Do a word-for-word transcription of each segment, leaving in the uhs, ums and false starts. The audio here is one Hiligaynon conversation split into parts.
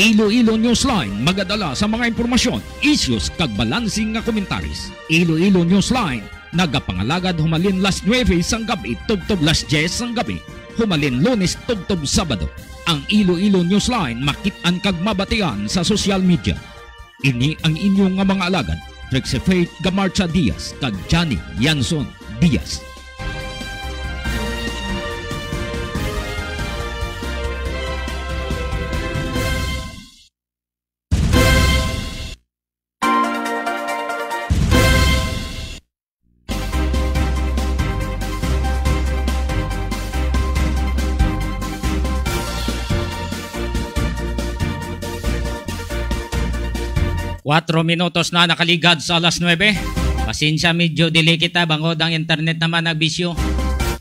Iloilo Newsline magadala sa mga impormasyon, issues, kag balansing nga komentaris. Iloilo Newsline nagapangalagad humalin las nuebe sang gab-i tubtob las diyes sang gabi, humalin Lunes tubtob Sabado. Ang Iloilo Newsline makit-an kag mabatian sa social media. Ini ang inyo nga mga alagad, Trixie Faith Gamarcha Diaz kag Johnny Yanson Diaz. Kuwatro minutos na nakaligad sa alas nuebe. Pasensya, medyo delay kita, bangod ang internet naman nagbisyo.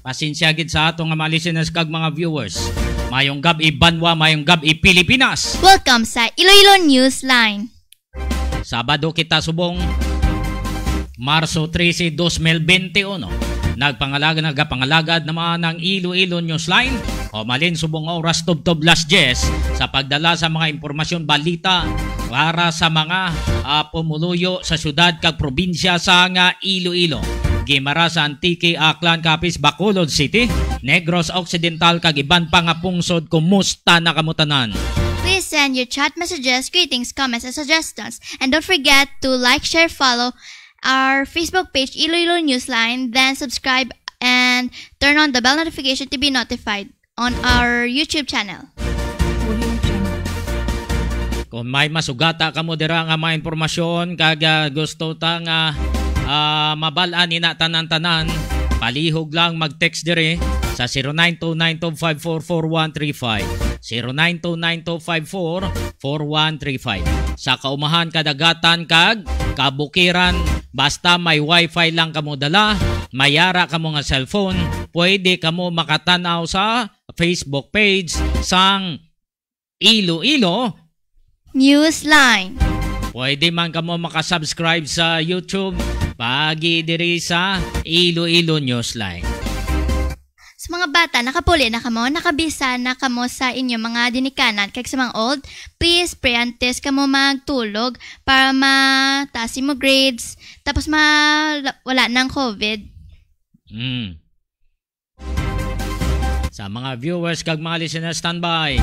Pasensya gid sa ato nga mga listeners kag mga viewers. Mayong gab-i, banwa, mayong gab-i, Pilipinas. Welcome sa Iloilo Newsline. Sabado kita subong, Marso trese, dos mil bente uno. Nagpangalagad, nagapangalagad naman ang Iloilo Newsline. O malin subong oras tubtob las diyes sa pagdala sa mga impormasyon, balita para sa mga, ah, pumuluyo sa syudad kag probinsya sa nga Iloilo. Guimaras, Antique, Aklan, Capiz, Bacolod City, Negros Occidental kag iban pa nga pungsod. Kumusta na kamo tanan? Please send your chat messages, greetings, comments, and suggestions. And don't forget to like, share, follow our Facebook page, Iloilo Newsline, then subscribe and turn on the bell notification to be notified on our YouTube channel. Kung may masugata kamo dira nga mga impormasyon kag, ah, gusto ta nga, ah, mabal-an ina tanan-tanan, palihog lang mag-text diri sa zero nine two nine two five four four one three five, zero nine two nine two five four four one three five. Sa kaumahan, kadagatan kag kabukiran, basta may wifi lang kamo dala, may yara kamo nga cellphone, pwede kamo makatan-aw sa Facebook page sang Iloilo Newsline. Pwede man kamo makasubscribe sa YouTube, pagi diri sa Iloilo Newsline. Sa mga bata, nakapuli na kamo, nakabisa na kamo sa inyo mga dinikanan, kag sa mga old, please, pre-antes kamo magtulog para mataas imo grades, tapos ma-, wala nang covid. Mm. Sa mga viewers kag mga listeners, standby.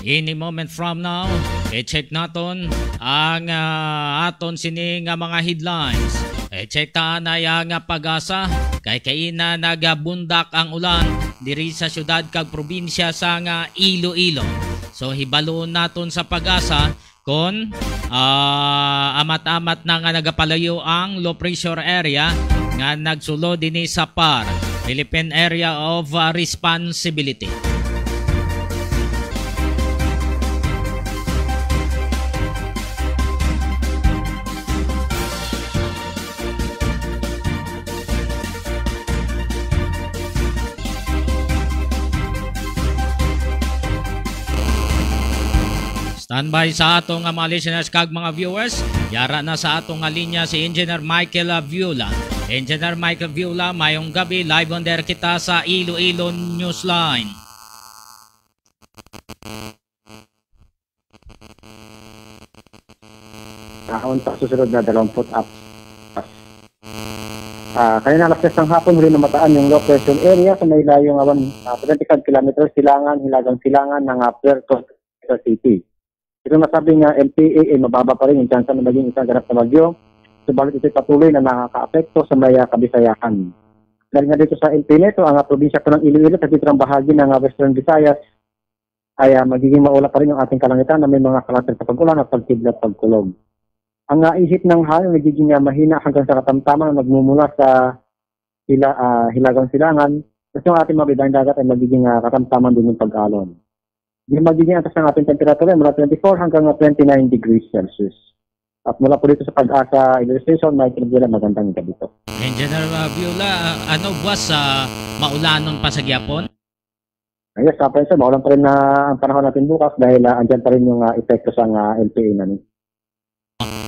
Any moment from now, i-check naton ang, ah, aton sini nga mga headlines. I-check ta anay ang PAGASA, kay kaina nagabundak ang ulan diri sa syudad kag probinsya sa nga Iloilo. So, hibaluon naton sa PAGASA kon, ah, amat-amat na nga nagapalayo ang low pressure area nga nagsulod dinhi sa PAR, Philippine Area of, ah, Responsibility. Standby sa ato nga mga listeners kag mga viewers. Yara na sa ato nga linya si Engineer Michael Aviola. Engineer Michael Aviola, mayong gabi. Live on air kita sa Iloilo Newsline. Taon pa susunod na dalawampu't apat. Ah, kanina alas tres ng hapon, huli na mataan yung low pressure area sa may layo nga one, ah, twenty-five kilometers silangan, hilagang silangan ng, ah, Puerto Princesa City. Ito nasabi nga L P A ay mababa pa rin yung tsansa na maging isang ganap na bagyo, subalit ito'y patuloy na nakakaapekto sa may, ah, Kabisayahan. Dahil nga dito sa L P A neto, ang, ah, probinsya po ng Iloilo, sa ilang bahagi ng, ah, Western Visayas, ay, ah, magiging maulap pa rin yung ating kalangitan na may mga karakter sa pag-ulan at pagkidlat, pagkulog. Ang, ah, ihip ng hangin nagiging, ah, mahina hanggang sa katamtaman na nagmumula sa hila-, ah, hilagang silangan, tapos yung ating mga bibahing dagat ay magiging, ah, katamtaman din yung pag-alon. Yung magiging antas ng ating temperatura ay mula twenty-four hanggang, ah, twenty-nine degrees Celsius. At mula po dito sa PAGASA Iloilo Station, Michael Viola, magandang gabi po. Engineer, ah, Viola, ah, ano, buwas, ah, maulanon pa sa gihapon? Ah, yes, ah, sir, maulan pa rin na ang panahon natin bukas dahil, ah, andyan pa rin yung, ah, epekto sa, ah, L P A namin.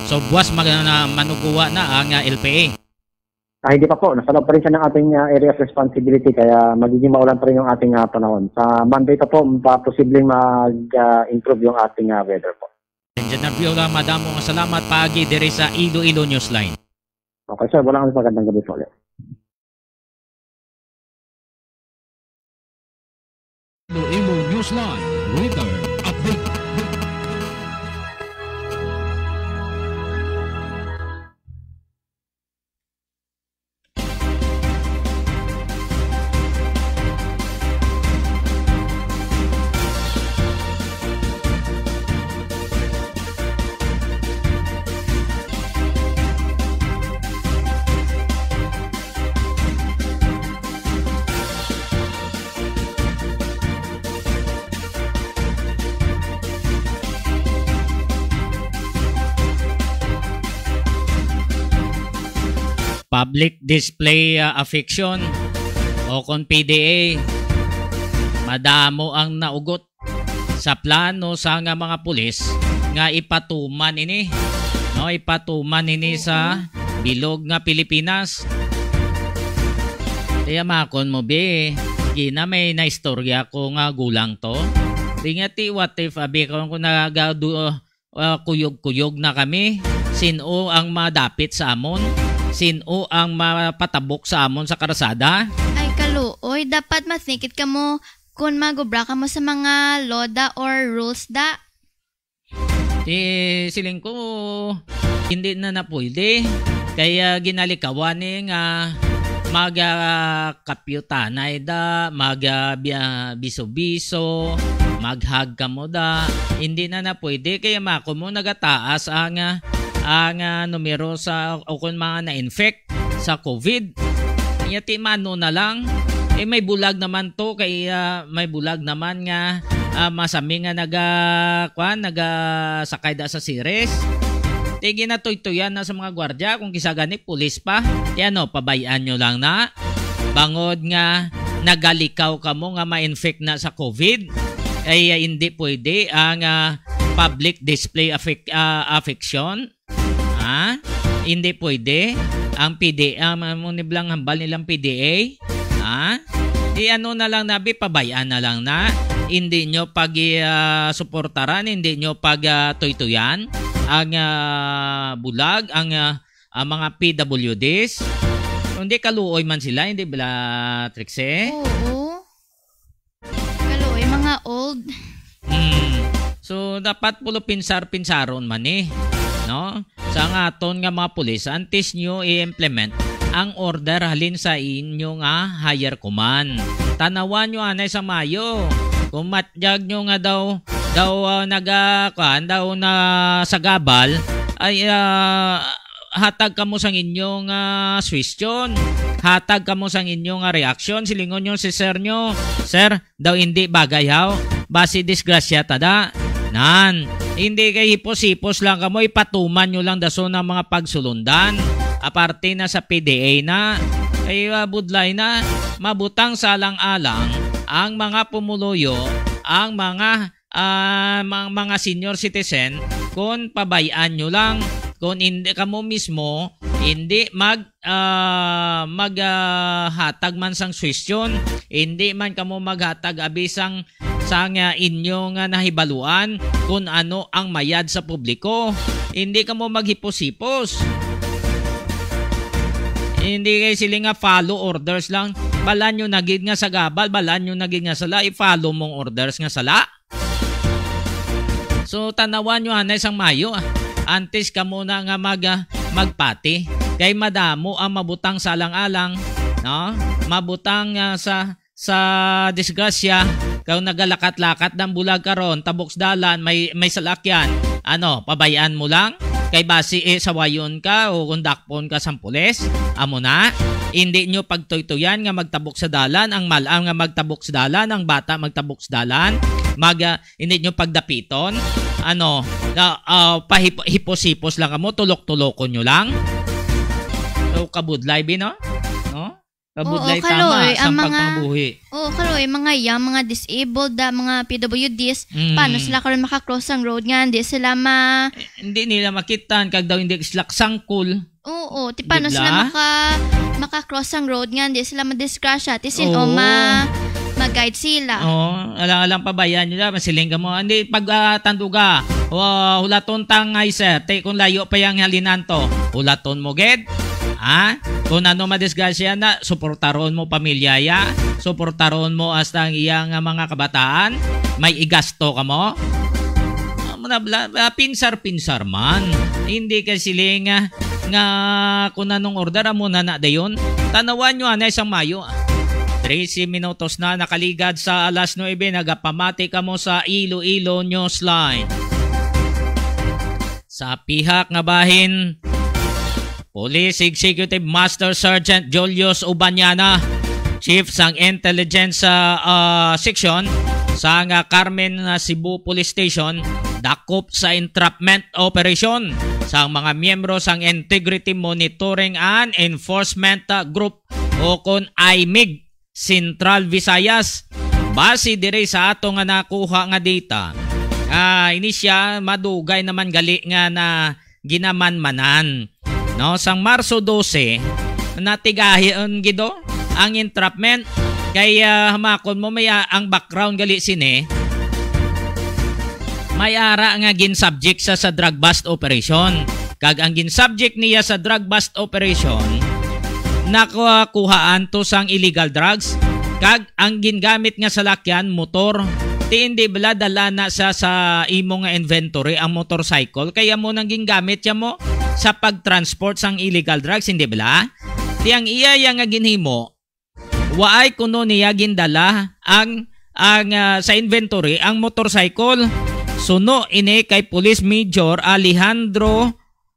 So, buwas mag-, na, manuguwa na ang, ah, L P A? Ah, hindi pa po. Nasa loob pa rin siya ng ating, ah, area of responsibility, kaya magiging maulan pa rin yung ating, ah, panahon. Sa Monday pa po, pa-, posibleng mag, ah, improve yung ating, ah, weather po. Engineer Viola, madamo nga salamat paagi diri sa Iloilo Newsline. Okay, sir. Wala kami, magandang gabi po ulit. Iloilo Newsline Weather Update. Public display, ah, affection o kon P D A, madamo ang naugot sa plano sa nga mga pulis nga ipatuman ini, no, ipatuman ini sa bilog nga Pilipinas. Tiyamakon mo, bi. Gina, may naistorya ko nga gulang to. Di nga ti, what if, abi, kung, kung nagadu-, ah, kuyog-kuyog na kami, sin-o ang madapit sa amon? Sin-o ang mapatabok sa amon sa karsada? Ay, kaluoy, dapat masnikit kamo kon magubra kamo sa mga law da or rules da. Ti siling ko, hindi na na pwede. Kaya ginalikawan ni nga mag, ah, kapyutanay da, mag, ah, bia-, biso-biso, maghag kamo da. Hindi na na pwede. Kaya mako mo nagataas ang, ah, ang, ah, numero sa, o kung mga na-infect sa COVID. Iya ti mano na lang. Eh, may bulag naman to, kay, ah, may bulag naman nga, ah, masami nga naga-, kwan, nagasakay da sa series. Ti ginatuytuyan na sa mga gwardya, kung kisa gani, pulis pa. Ti ano, pabayan nyo lang na. Bangod nga nagalikaw kamo nga ma-infect na sa COVID, ay, ah, hindi pwede ang, ah, public display affec-, ah, affection. Ha? Hindi pwede. Ang P D A, ang, ang mo ni blang hambal nilang P D A. Ha? Di ano na lang, nabi, pabayaan na lang na. Hindi nyo pag, ah, suportaran, hindi nyo pag, ah, tuytuyan ang, ah, bulag, ang, ah, ang mga P W Ds. Hindi, kaluoy man sila, hindi bala, Trixie? Oo. Kaluoy, mga old. Hmm. So, dapat pulo pinsar-pinsaron man eh, no? Sa nga aton nga mga pulis, antes nyo i-implement ang order halin sa inyo nga higher command. Tanawan nyo anay sa mayo. Kung matyag nyo nga daw, daw, ah, naga-, kuan, daw na sagabal, ay, ah, hatag kamo sang inyong, ah, suwestyon. Hatag kamo sang inyong, ah, reaksyon. Silingon nyo si sir nyo, "Sir, daw hindi bagay, haw. Basi disgrasya ta da." Nan, hindi kay hipos-hipos lang kamo, ipatuman nyo lang dason ang mga pagsulundan. Aparte na sa P D A na, ay, ah, budlay na, mabutang sa alang-alang ang mga pumuluyo, ang mga, ah, mang-, mga senior citizen, kung pabayaan nyo lang, kung hindi kamo mismo, hindi mag, ah, mag, ah, hatag man sang suwestyon, hindi man kamo maghatag abi sang, sang, ah, inyo nga nahibaluan kung ano ang mayad sa publiko. Hindi kamo maghipos-hipos. Hindi kay sila nga follow orders lang. Balaan nyo na gid nga sagabal, balaan nyo na gid nga sala, i-follow mong orders nga sala. So, tanawan nyo anay sang mayo, ah. Antes kamo na nga mag, ah, magpati. Kay madamo ang mabutang sa alang-alang, no? Mabutang, ah, sa, sa disgrasya. Kung nagalakat-lakat ng bulag karon, tabok sa dalan, may, may salakyan. Ano, pabayaan mo lang? Kay basi, eh, sawayon ka o kung dakpon ka sang pulis, amo na. Hindi nyo pagtuytuyan nga magtabok sa dalan, ang mal-am nga magtabok sa dalan, ang bata magtabok sa dalan, mag, ah, hindi nyo pagdapiton, ano, na, ah, pahip-, hipos-hipos lang kamo, tulok-tulokon nyo lang. So, kabudlay, bi, no? No? Kabudlay, oo, tama, kaloy, ang sang mga pagpangbuhi. Oo, kaloy, mga yang, mga disabled, da, mga P W Ds, mm, paano sila karon maka-cross ang road nga? Hindi sila ma- Eh, hindi nila makitan, kag daw hindi sila sangkol. Oo, ti paano sila, di ba, maka-, maka-cross ang road nga, hindi sila madisgrasya, ti sin-o, oo, ma-, ma-guide sila. Oo, alang-alang pabayaan nila, masiling ka mo, hindi, pag, ah, tanduga, Wa, hulaton ta nga, sir. Ti, kung layo pa yang halinan to, hulaton mo gid. Ha? Kung ano madisgrasya na, suportaron mo pamilya ya, suportaron mo hasta ang iya nga mga kabataan, may igasto ka mo. Ah, muna bla-, bla-, pinsar-pinsar man. Hindi ka siling, ah, nga kung anong order, amo na na dayon. Tanawan nyo, anay sang mayo. Trese minutos na nakaligad sa alas nuebe, nagapamati kamo sa Iloilo Newsline. Sa pihak nga bahin, Police Executive Master Sergeant Julius Ubanyana, Chief sang Intelligence, ah, ah, Section sang, ah, Carmen, ah, Cebu Police Station, dakop sa entrapment operation sang mga miyembro sang Integrity Monitoring and Enforcement, ah, Group o kon imig Central Visayas. Base diri sa ato nga nakuha nga data, ah, ini siya madugay naman gali nga na ginamanmanan. No, sang Marso dose, natigayon gido ang entrapment kay, ah, hamakon mo may, ah, ang background gali sini. May ara nga gin-subject sa, sa drug bust operation. Kag ang gin-subject niya sa drug bust operation, nakuhaan to sang illegal drugs. Kag ang gingamit nga salakyan, motor. Ti hindi bala dala na sa, sa imo nga inventory ang motorcycle. Kaya mo nang gingamit siya mo sa pag-transport sang illegal drugs, hindi bala? Ti ang iya, iya nga ginhimo, waay kuno niya gindala ang, ang, ah, sa inventory ang motorcycle. Suno ini kay Police Major Alejandro,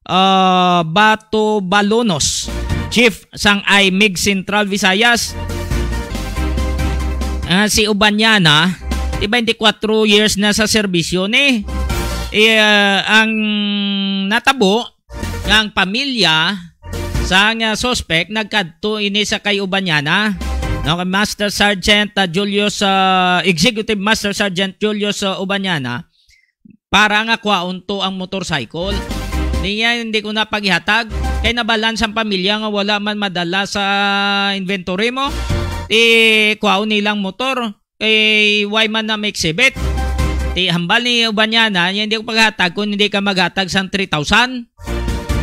ah, Bato Balonos, Chief sang imig Central Visayas. Ah, si Ubanyana, di twenty-four years na sa serbisyo ni. Eh, ang natabo, nga ang pamilya sang, ah, suspect nagkadto ini sa kay Ubanyana, no, kay Master Sergeant, ah, Julius, ah, Executive Master Sergeant Julius, ah, Ubanyana, para nga kwaon to ang motorcycle. Niya, hindi ko na paghihatag kay nabalan sang pamilya nga wala man madala sa inventory mo. Ti kwaon nilang motor. Kay why man na may exhibit? Ti hambal ni Ubanyana, niya hindi ko paghatag kung hindi ka maghatag sang three thousand.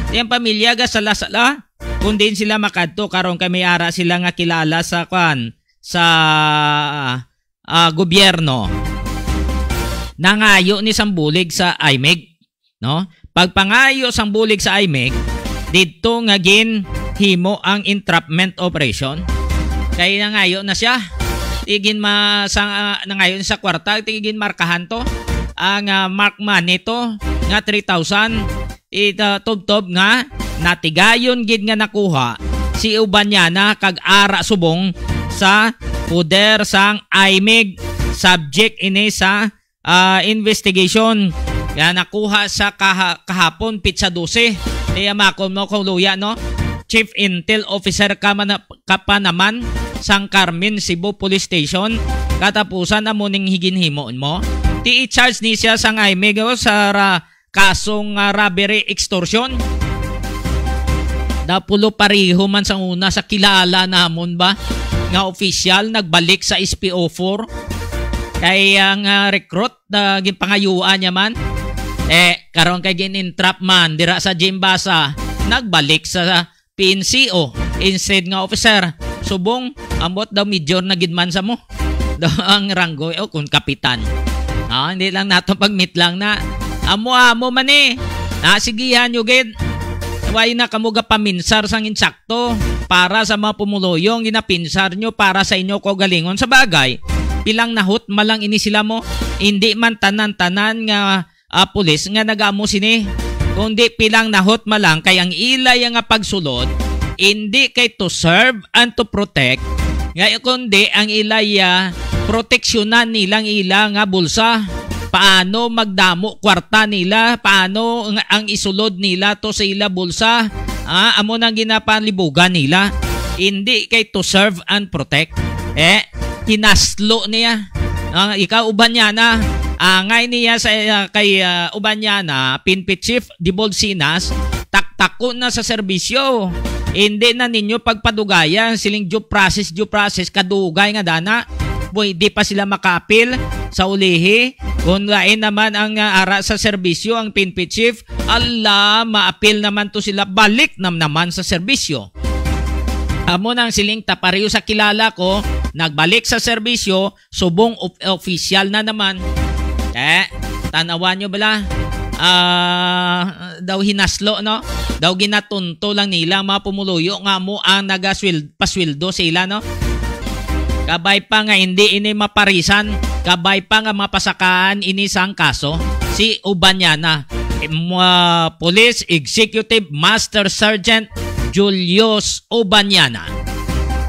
Ti ang pamilya ga sala-sala kung diin sila makadto karon kay may ara sila nga kilala sa kwan, sa, ah, gobyerno. Nangayo ni sang bulig sa imig, no? Pagpangayo sang bulig sa imig, didto nga ginhimo ang entrapment operation. Kay nangayo na siya. Ti gin ma-, sa, ah, nangayo na sa kwarta, ti ginmarkahan to. Ang, ah, mark money to nga three thousand. Ita tubtob nga natigayon gid nga nakuha si Ubanyana kag ara subong sa poder sang imig. Subject ini sa, ah, investigation. Kaya nakuha sa kaha-, kahapon, pitsa dose. Kaya makon mo kung luya, no? Chief Intel Officer ka, man, ka pa naman sang Carmen Cebu Police Station. Katapusan amo ning higinhimo mo. Ti i-charge ni siya sang imig, oh, sa ra-, kasong, ah, robbery, extortion. Napulo pareho man sang una sa kilala namon ba nga opisyal nagbalik sa S P O four. Kay ang, ah, recruit na ginpangayuan niya man, eh, karon kay gin-entrap man dira sa Jimbasa, nagbalik sa P N C O instead nga officer. Subong, ambot daw major na gid man sa mo. Daw ang ranggo, eh, o kung kapitan. Ah, hindi lang nato pagmitlang na. Amo-amo man eh. Nasigihan nyo gid. Why na kamo gapaminsar sang insakto para sa mga pumuluyo ang ginapinsar nyo para sa inyo kaugalingon? Sa bagay, pilang nahot malang ini sila mo. Hindi man tanan-tanan nga, ah, pulis nga nagamo sini, kundi pilang nahot malang kay ang ila ya nga pagsulod hindi kay to serve and to protect, nga kundi ang ila ya proteksyonan nilang ila nga bulsa. Paano magdamo kwarta nila? Paano ang, ang isulod nila to sa ila bulsa? Ah, amo nang ginapalibugan nila. Hindi kay to serve and protect. Eh, kinaslo niya. Ah, ikaw, Ubanyana, angay niya sa, ah, kay, ah, Ubanyana, P N P Chief Dibolsinas, taktakon na sa serbisyo. Hindi na ninyo pagpadugayan siling due process, due process, kadugay nga dana. Pwede pa sila makaapil sa ulihi. Kung lain naman ang, ah, ara sa serbisyo, ang P N P chief, ala, maapil naman to sila, balik nam naman sa serbisyo. Amo nang siling ta, pareho sa kilala ko, nagbalik sa serbisyo, subong of-, opisyal na naman. Eh, tanawan nyo bala? Ah, daw hinaslo, no? Daw ginatunto lang nila ang mga pumuluyo nga mo ang nagaswil-, pasweldo sa ila, no? Kabay pa nga hindi ini maparisan, kabay pa nga mapasakaan ini sang kaso, si Ubanyana, em, ah, Police Executive Master Sergeant Julius Ubanyana.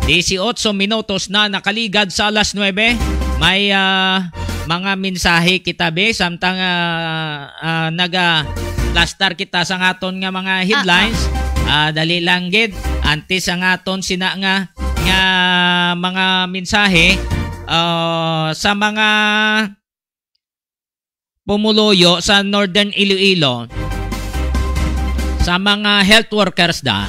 Dieciocho minutos na nakaligad sa alas nuebe. May, ah, mga mensahe kita, be, samtang, ah, ah, naga-plastar kita sa aton nga mga headlines. Ah, dali lang gid, antes ang aton sina nga, nga mga mensahe, ah, sa mga pumuluyo sa Northern Iloilo, sa mga health workers da,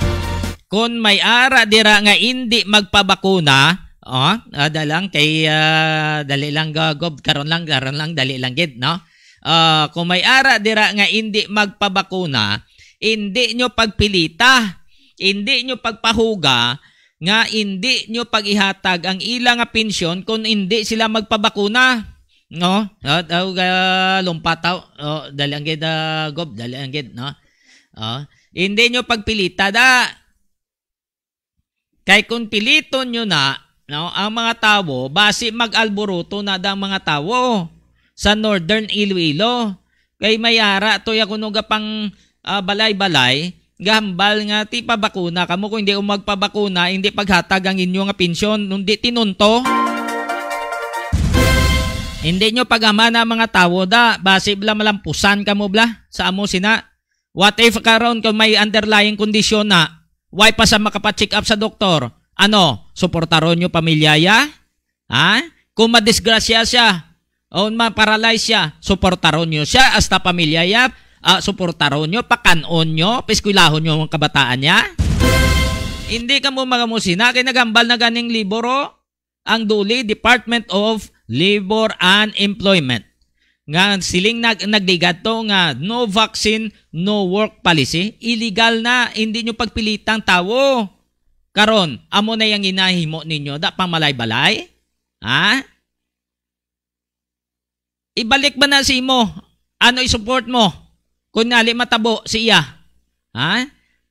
kung may ara dira nga indi magpabakuna, oh, ada lang kay, ah, dali lang, ga-, gob, karon lang, karon lang, dali lang gid, no? Ah, kung may ara dira nga indi magpabakuna, indi nyo pagpilita, indi nyo pagpahuga nga indi nyo pag-ihatag ang ila nga pensyon kung indi sila magpabakuna, no? Ah, daw, ah, lumpataw. Oh, dali ang gid, ah, gob, dali ang gid, no? Oh, indi nyo pagpilita da. Kay kung piliton nyo na, no, ang mga tawo, basi mag-alboroto na da ang mga tawo sa Northern Iloilo. Kay may ara to ya kuno gapang, ah, balay-balay, gahambal nga ti pabakuna kamo, kung hindi mo magpabakuna, hindi paghatag ang inyo nga pensyon, nung di tinunto. Hindi nyo pag-amana ang mga tawo da, basi bla malampusan kamo bla sa amo sina. What if karon kung may underlying kondisyon na, why pa sa makapacheck up sa doktor? Ano, suportaron nyo pamilya ya? Ha? Kung madisgrasya siya, o ma-paralyze siya, suportaron nyo siya hasta pamilya ya, ah, suportaron nyo, pakanon nyo, piskwelahon nyo ang kabataan niya? Hindi kamo magamusina, kay nagambal na ganing libro ang DOLE, Department of Labor and Employment, nga siling nag-, nagligad to nga no vaccine, no work policy. Illegal na, hindi nyo pagpilitang tawo. Karon, amo na yung ginahimo ninyo, da pang malay-balay? Ha? Ibalik ba na sa imo? Ano i-support mo? Kung nali matabo siya, ha?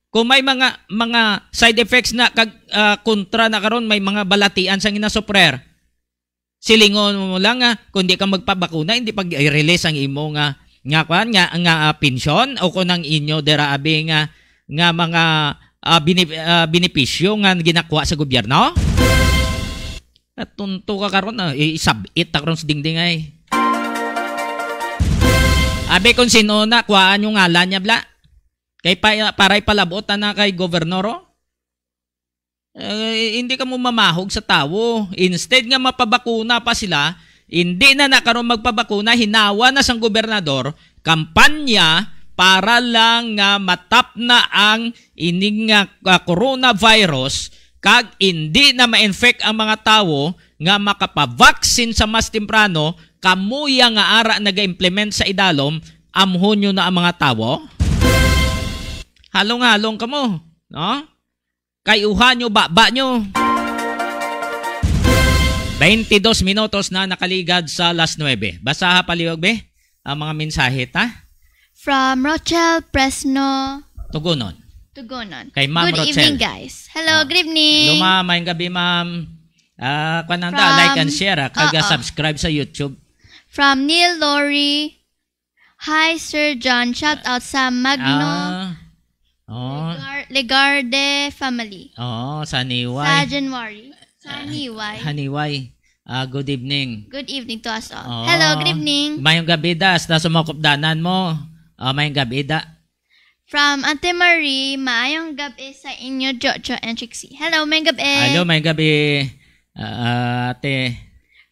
Kung may mga, mga side effects na kag, ah, kontra na karon, may mga balatian sang ginasuprer, silingon mo lang nga kung di ka magpabakuna, hindi pag-release ang imo nga, nga kwan, nga, nga, ah, pensyon o kung ang inyo dira abi nga, nga mga, ah, bini-, ah, benepisyo nga ginakuha sa gobyerno. Natunto ka karon, ah, i-, isab-it ta karon sa dingding ay. Abi kung sino na, kuhaan yung ngalan niya, bla. Kay pa, para ipalabot na kay gobernador, oh. Eh, hindi ka mo mamahog sa tawo. Instead nga mapabakuna pa sila, hindi na na karon magpabakuna, hinawa na sang gobernador, kampanya para lang nga matap na ang ining nga, ah, coronavirus, kag hindi na ma-infect ang mga tawo nga makapavaksin sa mas temprano, kamuya nga ara naga-implement sa idalom, amhon nyo na ang mga tawo? Halong-halong kamo, no? Kay uha nyo, baba nyo. Twenty-dos minutos na nakaligad sa alas nuebe. Basaha paliwag, be, ang mga mensahe, ta? From Rochelle Fresno Tugunon. Tugunon. Kay Ma'am Good Rochelle. Evening, guys. Hello, Oh. good evening. Hello, ma'am. Mayong gabi, ma'am. Ah, kwan lang da, From like and share, ah, kag, ah, Oo. subscribe sa YouTube. From Neil Lori. Hi, Sir John. Shout out sa Magno Ah. Oh. Legar-, Legarde family. Oo, sa Niway. Sa January. Sa Ah, Niway. Haniway. Ah, good evening. Good evening to us all. Oo. Hello, good evening. Mayong gabi da, hasta sa mga kupdanan mo. Ah, mayong gabi da. From Ate Marie, maayong gabi sa inyo, Jojo and Trixie. Hello, mayong gabi. Hello, mayong gabi, ah, ate.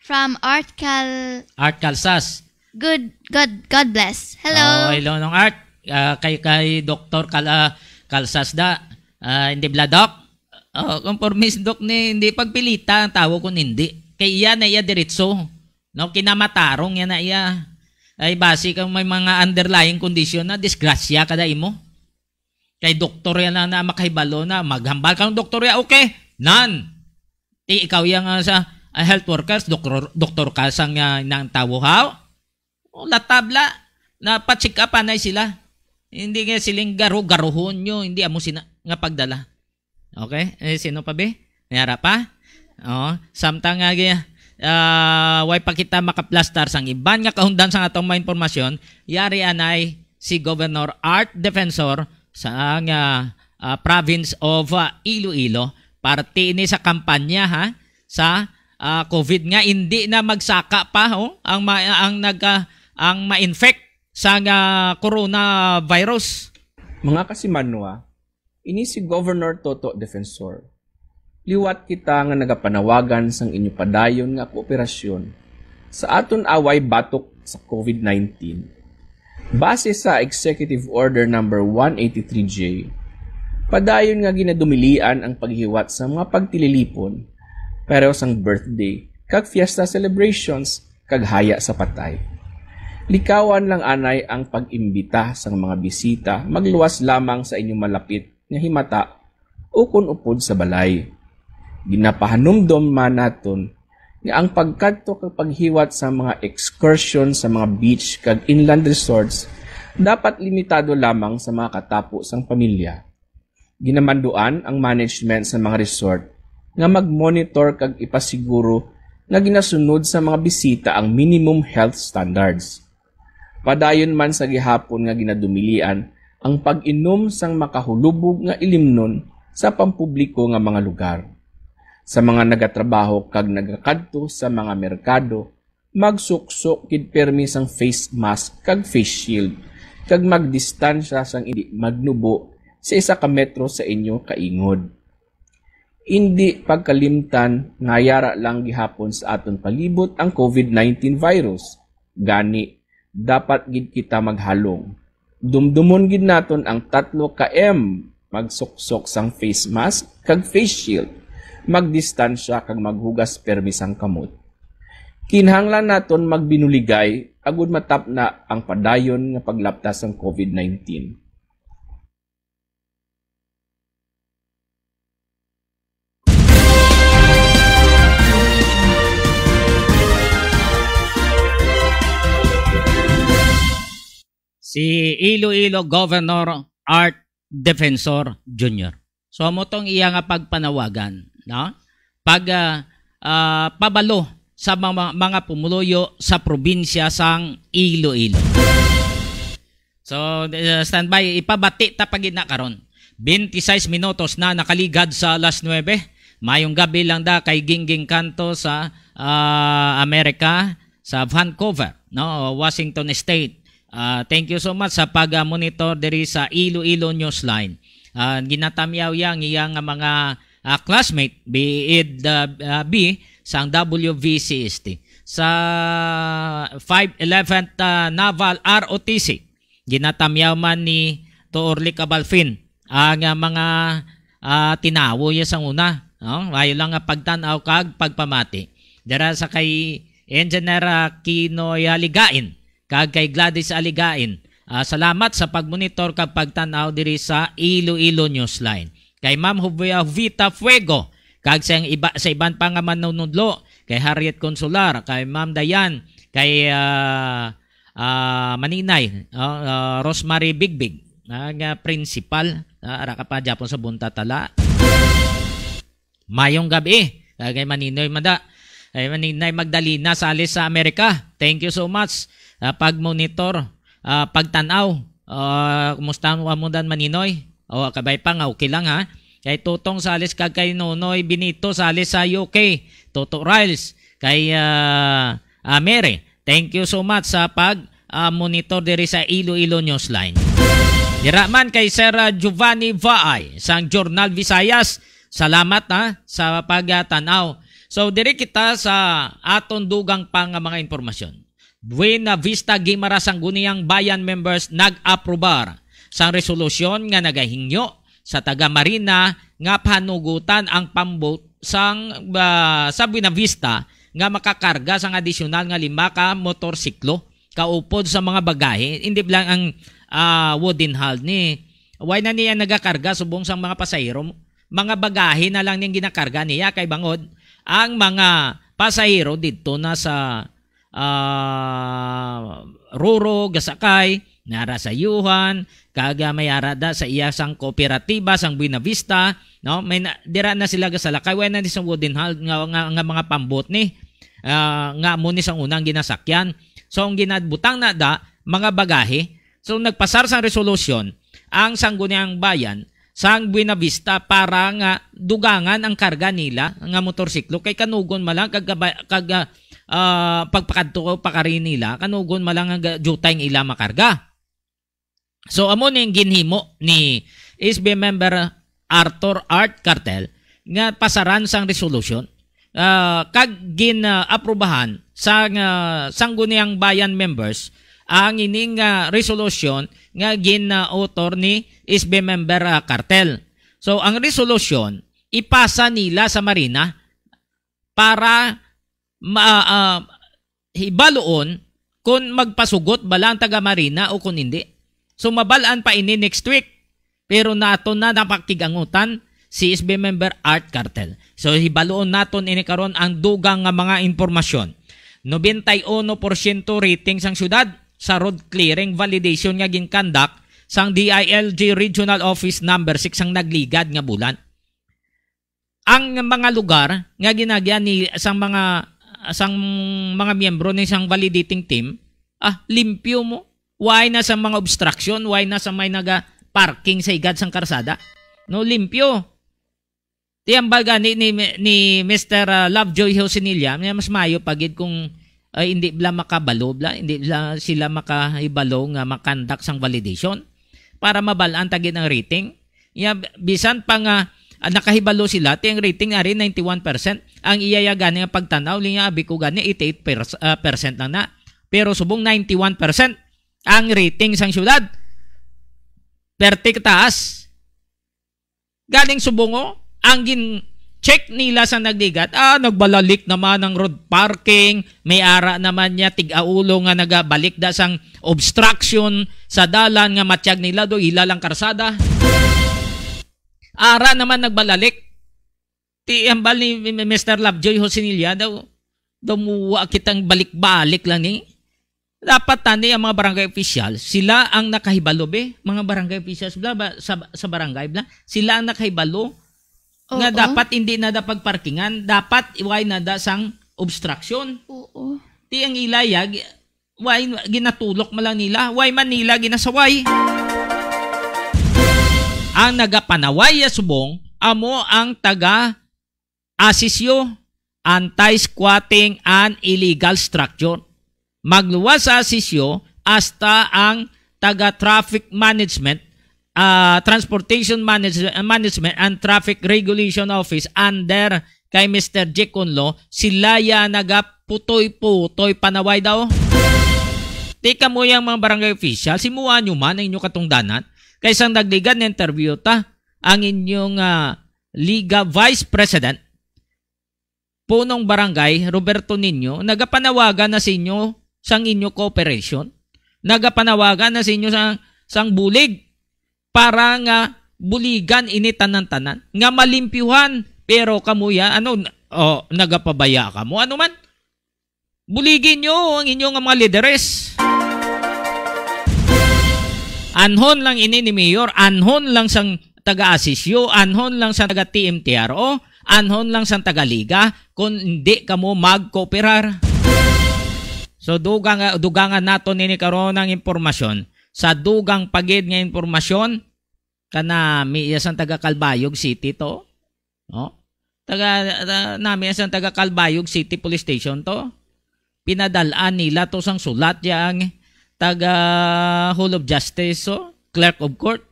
From Art Cal- Art Calsas. Good, God, God bless. Hello. Oh, hello, Nong Art. Ah, kay, kay Doktor Cal-, ah, Calsas da. Ah, hindi bla, Doc? Oh, conformist, Doc, ni, hindi pagpilita ang tawo kung hindi. Kay iya na iya diretso. No, kinamatarong yan na iya. Ay, basi kung may mga underlying condition na, disgrasya ka da imo. Kay doktor yan na, na makahibalo na, maghambal ka ng doktor ya, okay, nan. Ti ikaw yang, ah, sa, ah, health workers, doktor, doktor ka sang, ah, nang tawo, haw? O, latabla, na pa-check up anay sila. Hindi nga siling garo-garohon nyo, hindi amo sina nga pagdala. Okay? Eh, sino pa, be? May ara pa? Oh, samtang nga gi-, ah, way pa kita makaplastar sang iban nga kahundan sang atong mga impormasyon, yari anay si Governor Art Defensor sa nga, ah, province of, ah, Iloilo. Parte ini sa kampanya, ha, sa, ah, COVID nga hindi na magsaka pa, oh, ang ma-, ang nag, ah, ang ma-infect sa nga coronavirus. Mga kasimanwa, ini si Governor Toto Defensor. Liwat kita nga nagapanawagan sang inyo padayon nga kooperasyon sa aton away batok sa COVID nineteen. Base sa Executive Order Number one eighty-three J, padayon nga ginadumilian ang paghiwat sa mga pagtililipon, pareho sang birthday, kag fiesta celebrations, kag haya sa patay. Likawan lang anay ang pag-imbita sang mga bisita magluwas lamang sa inyong malapit nga himata ukon upod sa balay. Ginapahanumdom man naton nga ang pagkadto kag paghiwat sa mga excursion sa mga beach kag inland resorts dapat limitado lamang sa mga katapo sang pamilya. Ginamanduan ang management sa mga resort nga mag-monitor kag ipasiguro nga ginasunod sa mga bisita ang minimum health standards. Padayon man sa gihapon nga ginadumilian ang pag-inom sang makahulubog nga ilimnon sa pampubliko nga mga lugar. Sa mga nagatrabaho kag nagakadto sa mga merkado, magsuksok gid pirmi sang face mask kag face shield, kag magdistansya sang indi magnubo sa isa ka metro sa inyo kaingod. Indi pagkalimtan nga yara lang gihapon sa aton palibot ang COVID nineteen virus. Gani, dapat gid kita maghalong. Dumdumon gid naton ang tatlo ka M. Magsuksok sang face mask kag face shield. Magdistansya kag maghugas permi sang kamot. Kinahanglan naton magbinuligay agud matapna ang padayon nga paglapta sang COVID nineteen. Si Iloilo Governor Art Defensor Junior. So, amo tong iya nga pagpanawagan, no? Pag, ah, ah, pabalo sa mga, mga pumuluyo sa probinsya sang Iloilo. So, uh, standby, ipabati ta pa gid na karon. Twenty-six minutos na nakaligad sa alas nuebe. Mayong gabi lang da kay Gingging Kanto sa, ah, Amerika, sa Vancouver, no, Washington State. Ah, thank you so much sa pag-monitor diri sa Iloilo Newsline. Ah, ginatamyaw yang iya nga mga, ah, classmate, be it, ah, ah, be sang W V C S T, sa five eleventh, ah, Naval R O T C. Ginatamyaw man ni Toorli Cabalfin ang, ah, mga, ah, tinawo niya sa una, no? Mayo lang nga pagtan-aw kag pagpamati. Dira sa kay Engineer, ah, Kinoy Aligain kag kay Gladys Aligain, ah, salamat sa pagmonitor kag pagtan-aw diri sa Iloilo Newsline. Kay Ma'am Jovia-, Jovita Fuego kag sa iba, sa iban pa nga manunudlo, kay Harriet Consular, kay Ma'am Dayan, kay, ah, ah, Maninay, oh, ah, Rosemary Bigbig, ah, nga principal, ah, ara ka pa gyapon sa bunta tala. Mayong gabi, ah, kay Maninoy Mada, kay Maninay Magdalena Sales sa Amerika. Thank you so much, ah, pag-monitor, ah, pagtan-aw. Ah, kumusta mo amo dan, Maninoy? O, kabay pa nga, okay lang, ha? Kay Tutong Sales kag kay Nonoy Benito Sales sa U K, Toto Riles, kay, ah, ah, Mary. Thank you so much sa pag, ah, monitor diri sa Iloilo Newsline. Dira man kay Sir, ah, Giovanni Vaay sang Journal Visayas. Salamat, ha, sa pagtan-aw. So, diri kita sa aton dugang pa nga mga impormasyon. Buena Vista Guimaras, Sangguniang Bayan members nag-aprobar sang resolusyon nga nagahingyo sa taga Marina nga panugutan ang pambot sang, ah, sa Buena Vista nga makakarga sang adisyonal nga lima ka motorsiklo kaupod sa mga bagahe, hindi lang ang, ah, wooden hull ni. Why na niya nagakarga subong sang mga pasahero? Mga bagahe na lang ning ginakarga niya kay bangod ang mga pasahero didto na sa, ah, Roro, gasakay, nara sa Yuhan, kag, ah, may ara da sa iya sang kooperatiba sang Buena Vista, no? May na, dira na sila gasalakay, wala na ni sa wooden hull nga, nga, nga mga pambot ni, ah, nga amo ni sang unang ginasakyan. So, ang ginabutang na da, mga bagahe. So, nagpasar sang resolusyon ang Sangguniang Bayan sang Buena Vista para nga dugangan ang karga nila nga motorsiklo kay kanugon man lang kag, kag, ah, ah, pagpakadto pa kari nila, kanugon man lang ang ga-, jutay nga ila makarga. So, amo ni ang ginhimo ni S B member Arthur Art Cartel nga pasaran sang resolusyon, ah, kag gin-aprubahan sang, ah, Sangguniang Bayan members ang ining, ah, resolusyon nga gin-author ni S B member, ah, Cartel. So, ang resolusyon, ipasa nila sa Marina para ma-, ah, hibaluon kon magpasugot bala ang taga Marina o kon hindi. So, mabal-an pa ini next week. Pero nato na napakigangutan si S B member Art Cartel. So, hibaluon naton ini karon ang dugang nga mga impormasyon. Nobenta y uno porsyento rating sang syudad sa road clearing validation nga ginkandak sang D I L G Regional Office Number Six ang nagligad nga bulan. Ang mga lugar nga ginagyan ni sang mga, sang mga miyembro ni sang validating team, ah, limpyo mo. Why na sa mga obstruction? Why na sa may naga-parking sa igad sang karsada? No, limpyo. Ti hambal gani ni, ni Mister, ah, Lovejoy Josinilla, nga mas mayo pa gid kung, ay, hindi bla makabalo bla, hindi bla sila makahibalo nga makandak sang validation para mabal-an ta gid ang rating. Ya, bisan pa nga, ah, nakahibalo sila, ti ang rating ari ninety-one percent. Ang iya ya gani nga pagtanaw, linya abi ko gani eighty-eight pers-, ah, percent lang na. Pero subong ninety-one percent ang rating sang syudad. Perti ka taas. Galing subong, oh, ang gin-check nila sa nagligat, ah, nagbalalik naman ang road parking, may ara naman niya tig-aulo nga nagabalik da sang obstruction sa dalan nga matyag nila do ila lang karsada. Ara naman nagbalalik. Ti hambal ni Mister Lovejoy Josinilla daw, daw muwa kitang balik-balik lang ni. Dapat tani ang mga barangay official, sila ang nakahibalo, be. Mga barangay officials bla, ba, sa, sa barangay bla, sila ang nakahibalo nga Oo. dapat hindi na da pagparkingan, dapat iway na da sang obstruction. Oo. Ti ang ilayag, why ginatulok man lang nila? Why man nila ginasaway? Ang nagapanaway ya subong amo ang taga ASISU, Anti-Squatting and Illegal Structure. Magluwas sa ASISU hasta ang taga Traffic Management, ah, Transportation Manage-, Management and Traffic Regulation Office under kay Mister Jack Conlo, sila ya nagaputoy-putoy panaway daw. Tika mo yang mga barangay official, simuan nyo man ang inyo katungdanan. Kay sang nagligad na interview ta, ang inyong, ah, Liga Vice President, Punong Barangay Roberto Niño, nagapanawagan na sa inyo sang inyo cooperation. Nagapanawagan na sa inyo sang, sang bulig para nga buligan ini tanan-tanan nga malimpyuhan. Pero kamo ya, ano, oh, nagapabaya kamo. Ano man? Buligi nyo ang inyo nga mga lideres. Anhon lang ini ni Mayor, anhon lang sang taga-ASISU, anhon lang sang taga-T M T R O, anhon lang sang taga-Liga, kung hindi kamo magkooperar. So, dugang, dugangan nato nini karon ang impormasyon. Sa dugang pa gid nga impormasyon, kanami iya sang taga Calbayog City to. No? Taga, ta-, nami iya sang taga Calbayog City Police Station to. Pinadal-an nila to sang sulat yang taga Hall of Justice, so, Clerk of Court,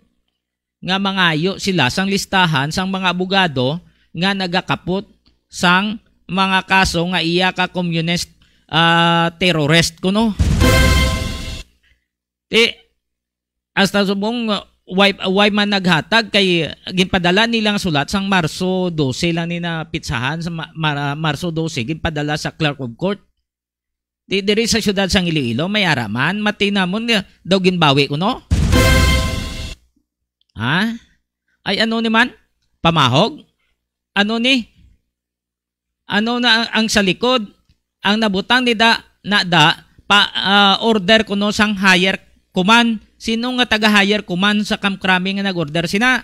nga mangayo sila sang listahan sang mga abogado nga nagakapot sang mga kaso nga iya ka communist, ah, terrorist kuno. Ti, hasta subong, uh, Why, why man naghatag kay ginpadala nila ang sulat sang Marso dose lang ni na pitsahan sa Ma-, Mar-, Marso dose, ginpadala sa clerk of court. Di diri sa siyudad sang Iloilo, may ara man, mati namon nga daw ginbawi kuno. Ha? Ay, ano ni man? Pamahog? Ano ni? Ano na ang, ang sa likod? Ang nabutang ni da, na da, pa, ah, order kuno sang higher command. Sino nga taga higher command sa Camp Crame nga nag-order sina?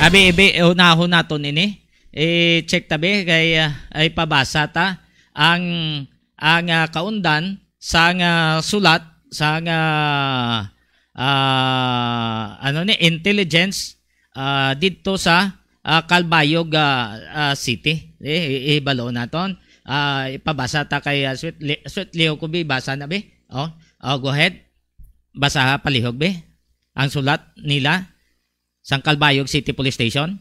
Abi, abi, unahon naton ini. I-check ta, be, kay, ah, ay pabasa ta ang, ang, ah, kaundan sang, ah, sulat sang, ah, ah, ano ni, intelligence, ah, didto sa, ah, Calbayog, ah, ah, City. Eh, i-, ibalo naton. Ah, ipabasa ta kay, ah, Sweet Li-, Sweet Leo ko, be, basa na, be. Oh, oh, go ahead. Basaha palihog, be. Ang sulat nila sang Calbayog City Police Station.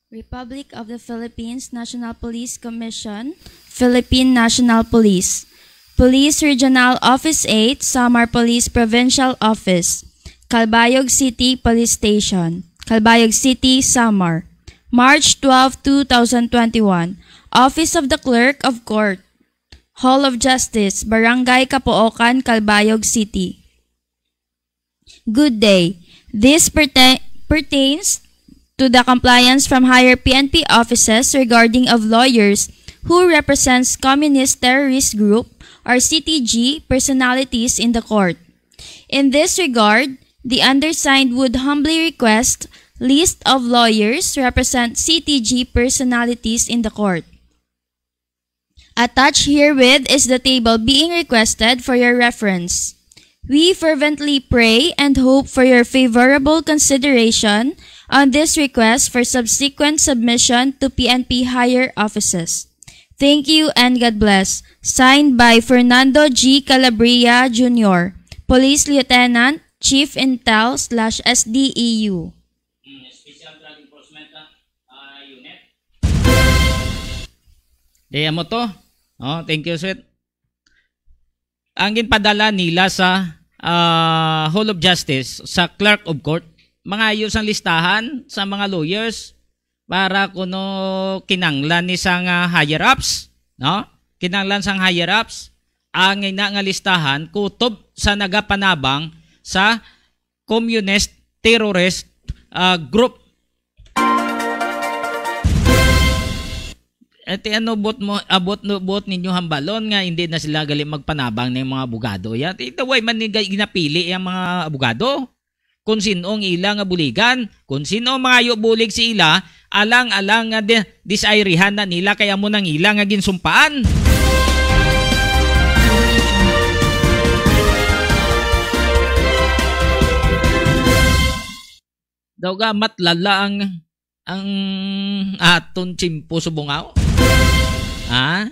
Republic of the Philippines National Police Commission, Philippine National Police, Police Regional Office eight, Samar Police Provincial Office, Calbayog City Police Station, Calbayog City, Samar, March twelve, two thousand twenty-one. Office of the Clerk of Court, Hall of Justice, Barangay Capoocan, Calbayog City. Good day. This perte-, pertains to the compliance from higher P N P offices regarding of lawyers who represents communist terrorist group or C T G personalities in the court. In this regard, the undersigned would humbly request list of lawyers represent C T G personalities in the court. Attached herewith is the table being requested for your reference. We fervently pray and hope for your favorable consideration on this request for subsequent submission to P N P higher offices. Thank you and God bless. Signed by Fernando G. Calabria Junior, Police Lieutenant, Chief Intel / S D E U. Special Drug Enforcement, ah, ah, Unit. Di, amo to. Oh, thank you, sweet. Ang ginpadala nila sa, ah, Hall of Justice, sa Clerk of Court, mangayo sang listahan sa mga lawyers para kuno kinanglan ni sang, ah, higher ups, no? Kinanglan sang higher ups ang ina nga listahan kutob sa nagapanabang sa communist terrorist, ah, group. Iti ano buot mo, abot no, buot ninyo hambalon nga hindi na sila gali magpanabang ning mga abogado. Ya, ti, way man ni gay-, ginapili ang mga abogado. Kung sino ang ila nga buligan, kung sino mangayo bulig si ila, alang-alang nga di-, disayrihan na nila kay amo nang ila nga ginsumpaan. Daw ga matlala ang, ang aton tiyempo subong ako. Ha?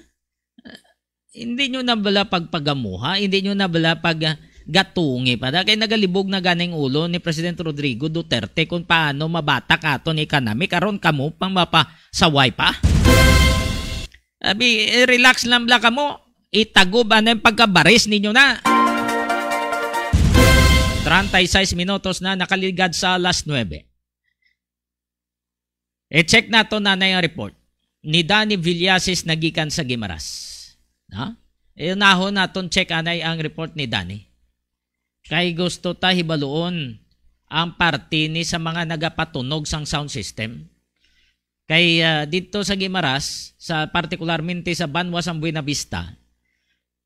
Hindi nyo na bala pagpagamuha? Hindi nyo na bala pag, ah, gatungi pa? Da kay nagalibog na ganing ulo ni President Rodrigo Duterte kung paano mabatak aton economy. Karon kamo pang mapasaway pa? Abi, eh, relax lang bala kamo. Itago ba na yung pagkabaris ninyo na? Treinta y seis minutos na nakaligad sa alas nuebe. I-check nato, nanay, ang report ni Danny Villasis nagikan sa Guimaras. Ha? Unahon naton check, anay, ang report ni Danny. Kay gusto ta hibaluon ang parte ni sa mga nagapatunog sang sound system. Kay, ah, dito sa Guimaras, sa partikularmente sa Banwa sang Buenavista,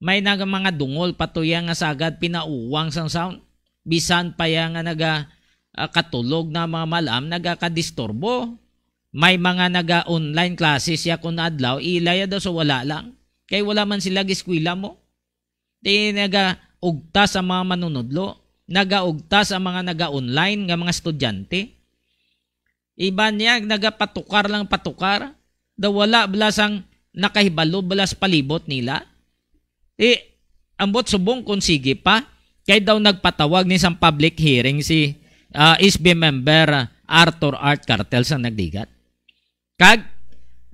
may nag-, mga dungol pa to ya nga sagad pinauwang sang sound. Bisan pa ya nga naga, ah, katulog na mga malam, nagakadisturbo. May mga naga-online classes ya kun adlaw, ila ya daw sa wala lang. Kay wala man sila giskwela mo. Di nagaugta sa mga manunudlo, nagaugta sa mga naga-online nga mga estudyante. Iban niya, nagapatukar lang patukar. Daw wala bala sang nakahibalo bala sa palibot nila. Di, ambot subong kung sige pa. Kay daw nagpatawag ni sang public hearing si, ah, S B member, ah, Arthur Art Cartel sang Nagdigat. Kag,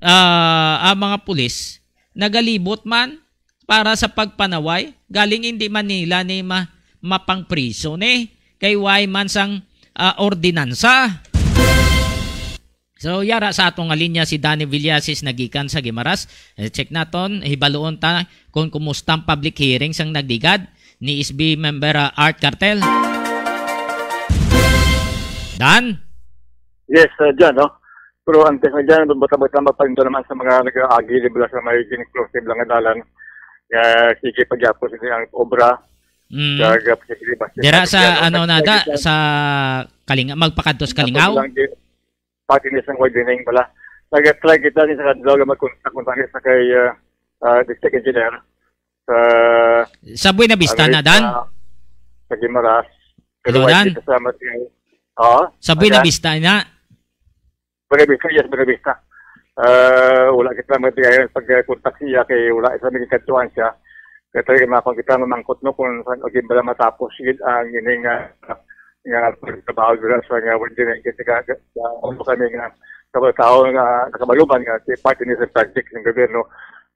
ah, ang mga pulis nagalibot man para sa pagpanaway. Galing hindi man nila ni ma-, mapangpriso ni kay way man sang, ah, ordinansa. So, yara sa ato nga linya si Danny Villasis nagikan sa Guimaras. Eh, check naton, hibaluon ta kung kumusta ang public hearing sang nagligad ni S B member, ah, Art Cartel. Dan? Yes, uh, John, no? Pero antes na dyan, bata-bata mapahinto naman sa mga nag-aagi, di ba, sa may gin-close nila nga dalan. Nga sige pagyapos ini ang obra. Mm. Kag, uh, posible ba Dira sa, ano na da, sa Kalinga, magpakadto sa Kalingaw? Pati ni sang widening pala. Nag-try kita ni sa kadlaw nga magkontak-kontak ni sa kay, ah, ah, district engineer sa Sa Buena Vista na, Dan? Sa, sa Guimaras. Pero Hello, wala Dan? Kita sa Mateo. Oo. Sa Buena Ayan. Vista na? Buena Vista, yes, Buena Vista. Ah, wala kita matigayon pag-contact siya kay wala isa may kadtuan siya. Kaya talaga mga kung kita mamangkot, no, kung saan, okay, bala matapos yun ang ining, ah, nga pagtrabaho dira sa nga wala din kasi ka, ka, ano kami nga sa mga tao nga nakabaluman nga si parte ni sa project ng gobyerno,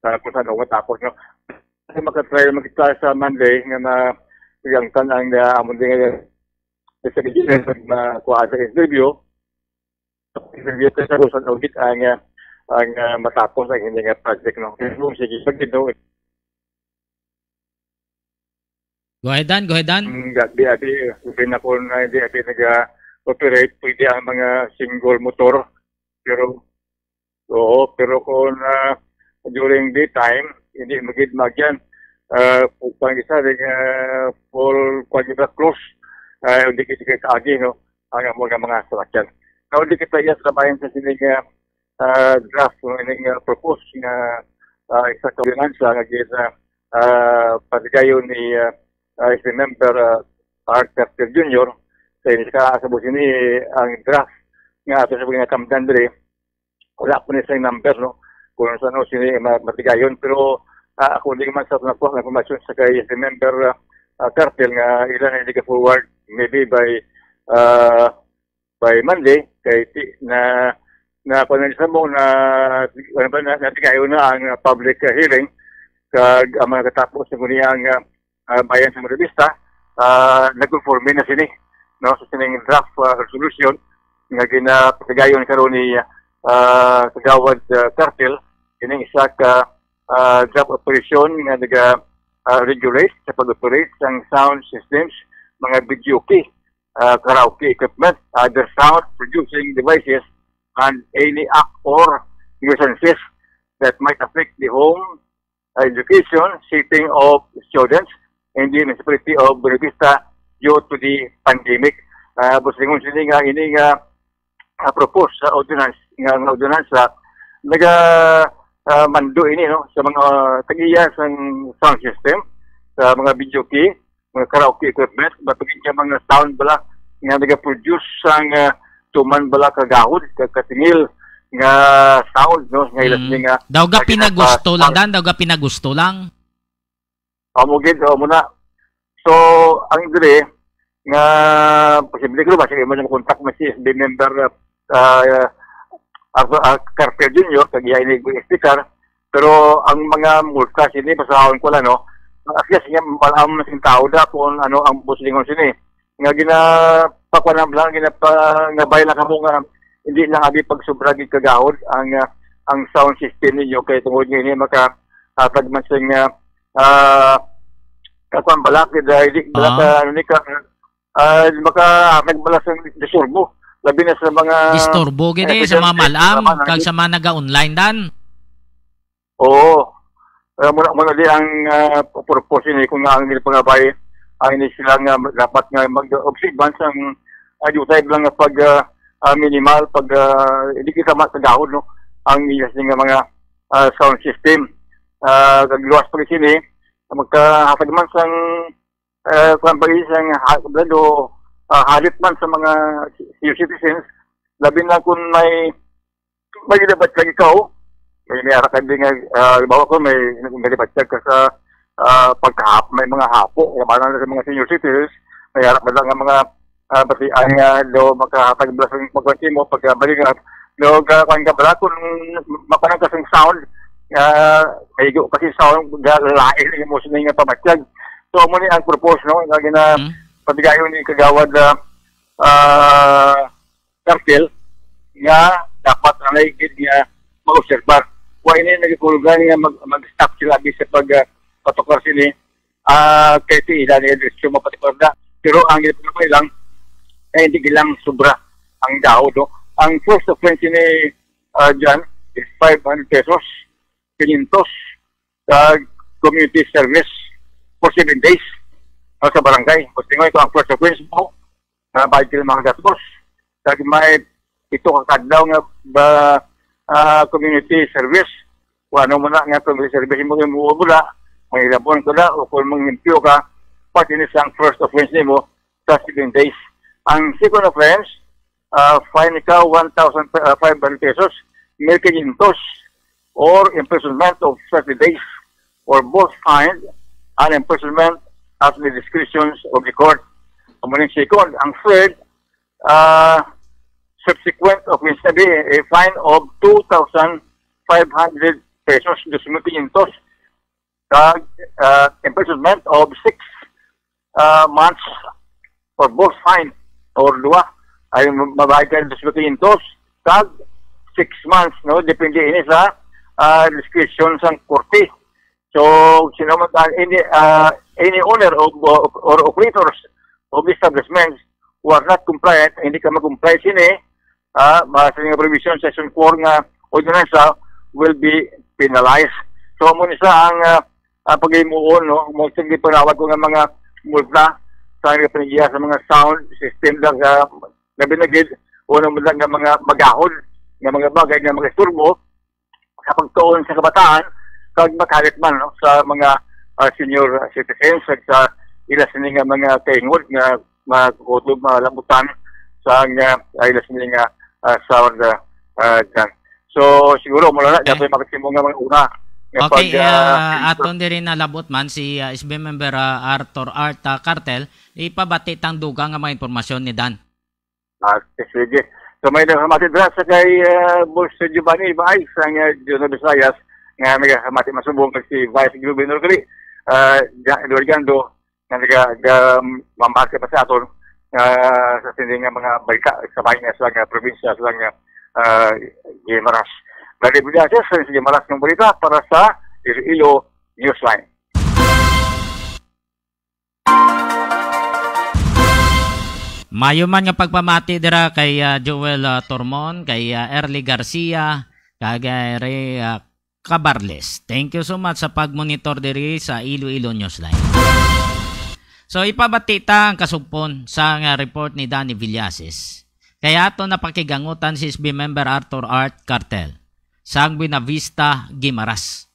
ah, kung saan ako matapos, no. Kasi makatry naman kita sa Monday nga na, ang tan-, ang, ah, amon din nga sa Pilipinas, pag makuha sa interview, sa Pilipinas, sa Rosan Audit, ang, ah, ang, ah, matapos ang hindi nga project, no. Kaya kung sige, pag ito, Go ahead, Dan. Go ahead, Dan. Mm, di, di, di, okay na kung, ah, di, di nag-operate, pwede ang mga single motor. Pero, oo, pero kung, ah, during daytime, hindi magid magyan. Ah, kung pang isa, di, ah, full, kung di ba, close, ah, hindi kita kaagi, no? Ang mga, mga salakyan. Now, hindi kita iya sa bayan sa sining, ah, ah, draft, no, ini nga propose nga, ah, isa ka ordinansa nga gin, ah, ah, patigayon ni, ah, ah, si member, ah, Art Carter Junior. Sa ini ka, sa busi ni ang draft nga ato sa mga kamdan diri, wala po ni sa number, no? Kung sa ano, sini ma-, matigayon, pero, ah, ako di man sa nakuha ng information sa kay si member, ah, ah, Cartel nga ilan na nag-forward, maybe by, ah, by Monday, kay ti-, na, na, kung ano sa mo, na, ano ba, na, natigayon na ang, ah, public, ah, hearing, kag ang mga katapos sa guni ang, ah, ah, bayan sa Buena Vista, ah, nagkonforme na sini, no, sa sining draft, ah, resolution nga ginapatigayon karon ni, ah, Kagawad, ah, Cartel, kining isa ka, ah, draft operation nga naga, ah, regulate sa pag-operate sang sound systems, mga videoke, ah, karaoke equipment, other sound producing devices, and any act or nuisances that might affect the home, uh, education setting of students in the municipality of Buena Vista due to the pandemic. Uh, Boss Lingon, sini nga ini nga, uh, propose sa ordinance nga, nga ordinance sa naga, uh, mando ini, no, sa mga, uh, tag-iya sang sound system, sa mga videoke, mga karaoke equipment, matuod nga mga sound bala nga nagaproduce sang, ah, tuman bala kagahod, ka-, kasingil nga sound, no, nga ila Mm. sini nga Daw ga pinagusto lang, dan, daw ga pinagusto lang. Amo gid, amo na. So, ang diri nga posible ko ba sige mo contact mo si S B member, ah, ah, Arthur, ah, Carter Junior, kag iya ini speaker, pero ang mga multa sini, basahon ko lang, no? At least, nga, alam man sing tao da kung ano ang busilingon sini. Nga ginapakuha na lang, ginapa-, nga bay lang kamo nga hindi lang abi pagsobra gid kagahod ang, ah, ang sound system ninyo, kay tungod nga ini makahatag man sing, ah, ah, kakuan bala, kay dahil di bala Ah. ka, ano ni ka, ah, makahatag bala sa disturbo. Labi na sa mga Disturbo gid eh, eh, sa mga estudyante, malam, mga kag sa mga naga-online, dan. Oo. Ah, muna, muna di ang, ah, purpose ni kung nga ang nila pangabay, ang ini sila nga dapat nga mag-observance ang, ah, dutay lang nga pag, ah, ah, minimal, pag, ah, hindi kita makagahod, no? Ang iya sini nga mga, ah, sound system. Ah, kag luwas pa sini, magkahatag man sang, ah, kuwan pa sang ha-, blado, ah, halit man sa mga senior citizens, labi na kung may, may ginabatyag ikaw, may, may ara ka din nga, ah, halimbawa ko, may, may ginabatyag ka sa, ah, pagkahap-, may mga hapo, labanan na sa mga senior citizens, may ara man lang nga mga, ah, batian nga daw makahatag bala sa pagkwanti mo, pagkabalingat, daw, ah, kwan ka bala, kung mapanang kasing sound, ah, may igo kasi sound, ga-, lain yung mo sining nga pamatyag, So, amo ni ang propose, no, nga gina-, Hmm? patigayon ni Kagawad, ah, ah, Cartel, nga dapat anay gid nga maobserbar. Wa ini nagikulugan nga mag-, mag-stop sila abi sa pag, ah, patukar sini, ah, kay ti ila ni diretso mapatukar na. Pero ang ginapanamay lang, ay hindi gilang sobra ang daw, no? Ang first offense ni, ah, dyan is five hundred pesos, quinientos, sa community service for seven days, ah, sa barangay. Kung tingnan ito ang first offense mo, na bayad ka ng mga gastos. Kag may pito ka kadlaw nga ba, ah, community service, kung ano mo na nga community service mo, mo mula, may labon ka na, o kung manglimpyo ka, pati ni sa ang first offense nimo sa seven days. Ang second offense, ah, fine ka one thousand five hundred pesos, mil quinientos, or imprisonment of thirty days, or both fine and imprisonment at the discretions of the court. Amo ning second. Ang third, ah, subsequent offense na di, a fine of two thousand five hundred pesos, dos mil quinientos, kag, ah, imprisonment of six, ah, months, or both fine or dua, ay mabayad ka dos mil quinientos kag six months, no? Depende ini sa, ah, discretion sang korte. So, sino man, ah, any, ah, any owner of, of, or operators of establishments who are not compliant, hindi ka mag-comply sini, ah, ma-, sa nga provision, section four nga ordinansa will be penalized. So, amo ni sa ang, ah, ah, paghimuon, no? Mo sing gipanawag ko nga mga multa sa nga panagiya sa mga sound system lang, ah, labi na gid, o nang mga, mga magahod nga mga bagay nga mga istorbo sa pagtuon sa kabataan, kag makalit man, no, sa mga, ah, senior citizens, kag sa ila sini nga mga kaingod nga makutob, malamutan sa nga, ah, ila sini nga, ah, sound, ah, ah, dyan. So, siguro, mula na, Okay. dapat makasimo nga mga una. Nga Okay, pag, ah, ah, aton diri nalabot man si, ah, S B member, ah, Arthur Art, ah, Cartel, ipabati tang dugang nga mga impormasyon ni Dan. Ah, sige. So, may naghamati dira sa kay, ah, Boss Giovanni Baay sa nga Diyos na Visayas, nga naghamati masubong kag si Vice Governor gali, ah, Ja-, Eduardo Gando, nga naga-, ga-, mamahal pa sa aton, ah, sa sini nga mga balita sa bahin niya sa nga probinsya sa nga, ah, Guimaras. Dali po niya sa Guimaras ng balita para sa Iloilo Newsline. Mayo man nga pagpamati dira kay, ah, Joel, ah, Tormon, kay, ah, Erly Garcia, kag, ah, Ray, ah, Cabarles. Thank you so much sa pagmonitor diri sa Iloilo Newsline. So, ipabati ta ang kasugpon sa nga report ni Danny Villasis. Kay ato napakigangutan si S B member Arthur Art Cartel sang Buenavista, Guimaras.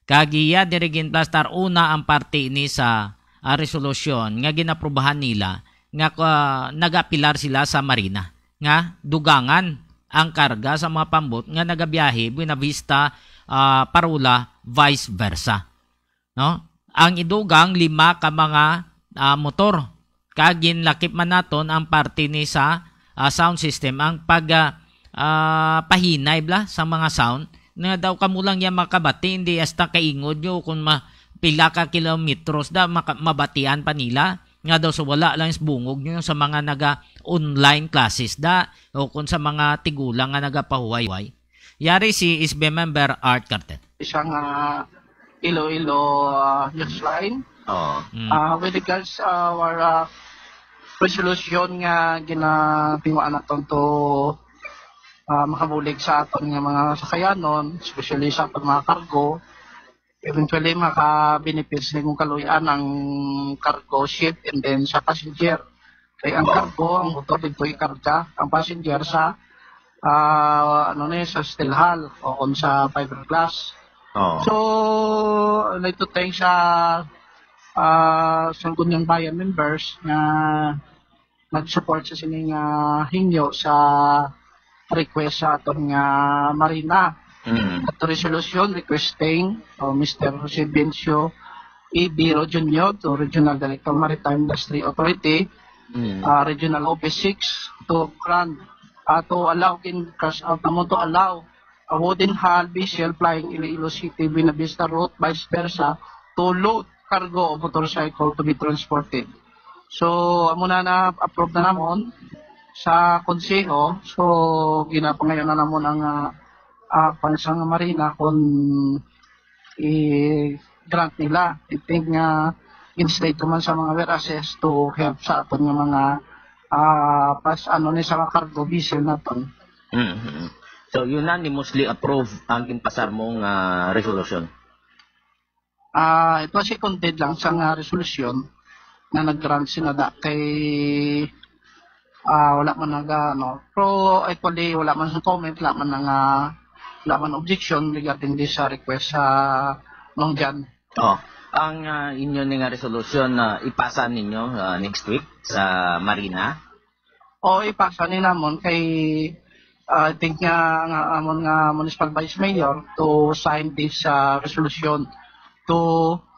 Kag iya diri ginplastar una ang parte ini sa, ah, resolusyon nga ginaprubahan nila nga, ah, nag-apilar sila sa Marina nga dugangan ang karga sa mga pambot nga nagabiyahe Buenavista, ah, Parola, vice versa. No? Ang idugang lima ka mga, ah, motor. Kag ginlakip man naton ang parte ni sa, ah, sound system, ang pag, ah, ah, pahinay bala sa mga sound, nga daw kamo lang yan makabati, hindi hasta kaingod nyo kung ma-, pila ka kilometros da maka-, mabatian pa nila, nga daw sa wala lang sa bungog nyo sa mga naga-online classes da, o kung sa mga tigulang nga nagapahuway-huway. Yari si S B member Art Cartel. Isang, ah, Iloilo, ah, news line. Oo. Mm. Ah, with regards, ah, our, ah, resolution nga ginatinguhaan naton to, ah, makabulig sa aton nga mga sakayanon, especially sa aton mga cargo, eventually maka-benefits ni kung kaluy-an ang cargo ship and then sa passenger. Kay ang cargo, ang motor dito ikarga, ang passenger sa, ah, ano ni, sa steel hull o kung sa fiberglass. Oo. So, I'd like to thank sa, ah, Sangguniang Bayan members nga nag-support sa sining, ah, hingyo sa request sa aton nga Marina. Mm. At resolution requesting, uh, Mister Jose Bencio E. Biro Junior to Regional Director, Maritime Industry Authority, Mm. uh, Regional Office six, to grant, uh, to allow in cash out naman to allow a wooden hull vessel plying Iloilo City, Buenavista route, vice versa, to load cargo o motorcycle to be transported. So, amo na, na-approve na namon sa konseho. So, ginapangayo na namon ang, ah, ah, kwan sang Marina kung i-grant nila. I think nga in-state ko man sa mga warehouses to help sa aton nga mga, ah, pas-, ano ni, sa mga cargo vessel naton. Mhm. So, unanimously approve ang ginpasar mo nga resolution? Ah, it was seconded lang sa nga resolution nga nag-grant sila da kay, ah, wala man nag, ano, pero actually wala man sa comment, wala man nang, ah, wala man objection regarding this, ah, request sa Nong Jan. Oh, ang, ah, inyo ni nga resolution na ipasa ninyo, ah, next week sa Marina? O, ipasa ni namon kay, ah, I think nga, nga amon nga municipal vice mayor to sign this, ah, resolution to,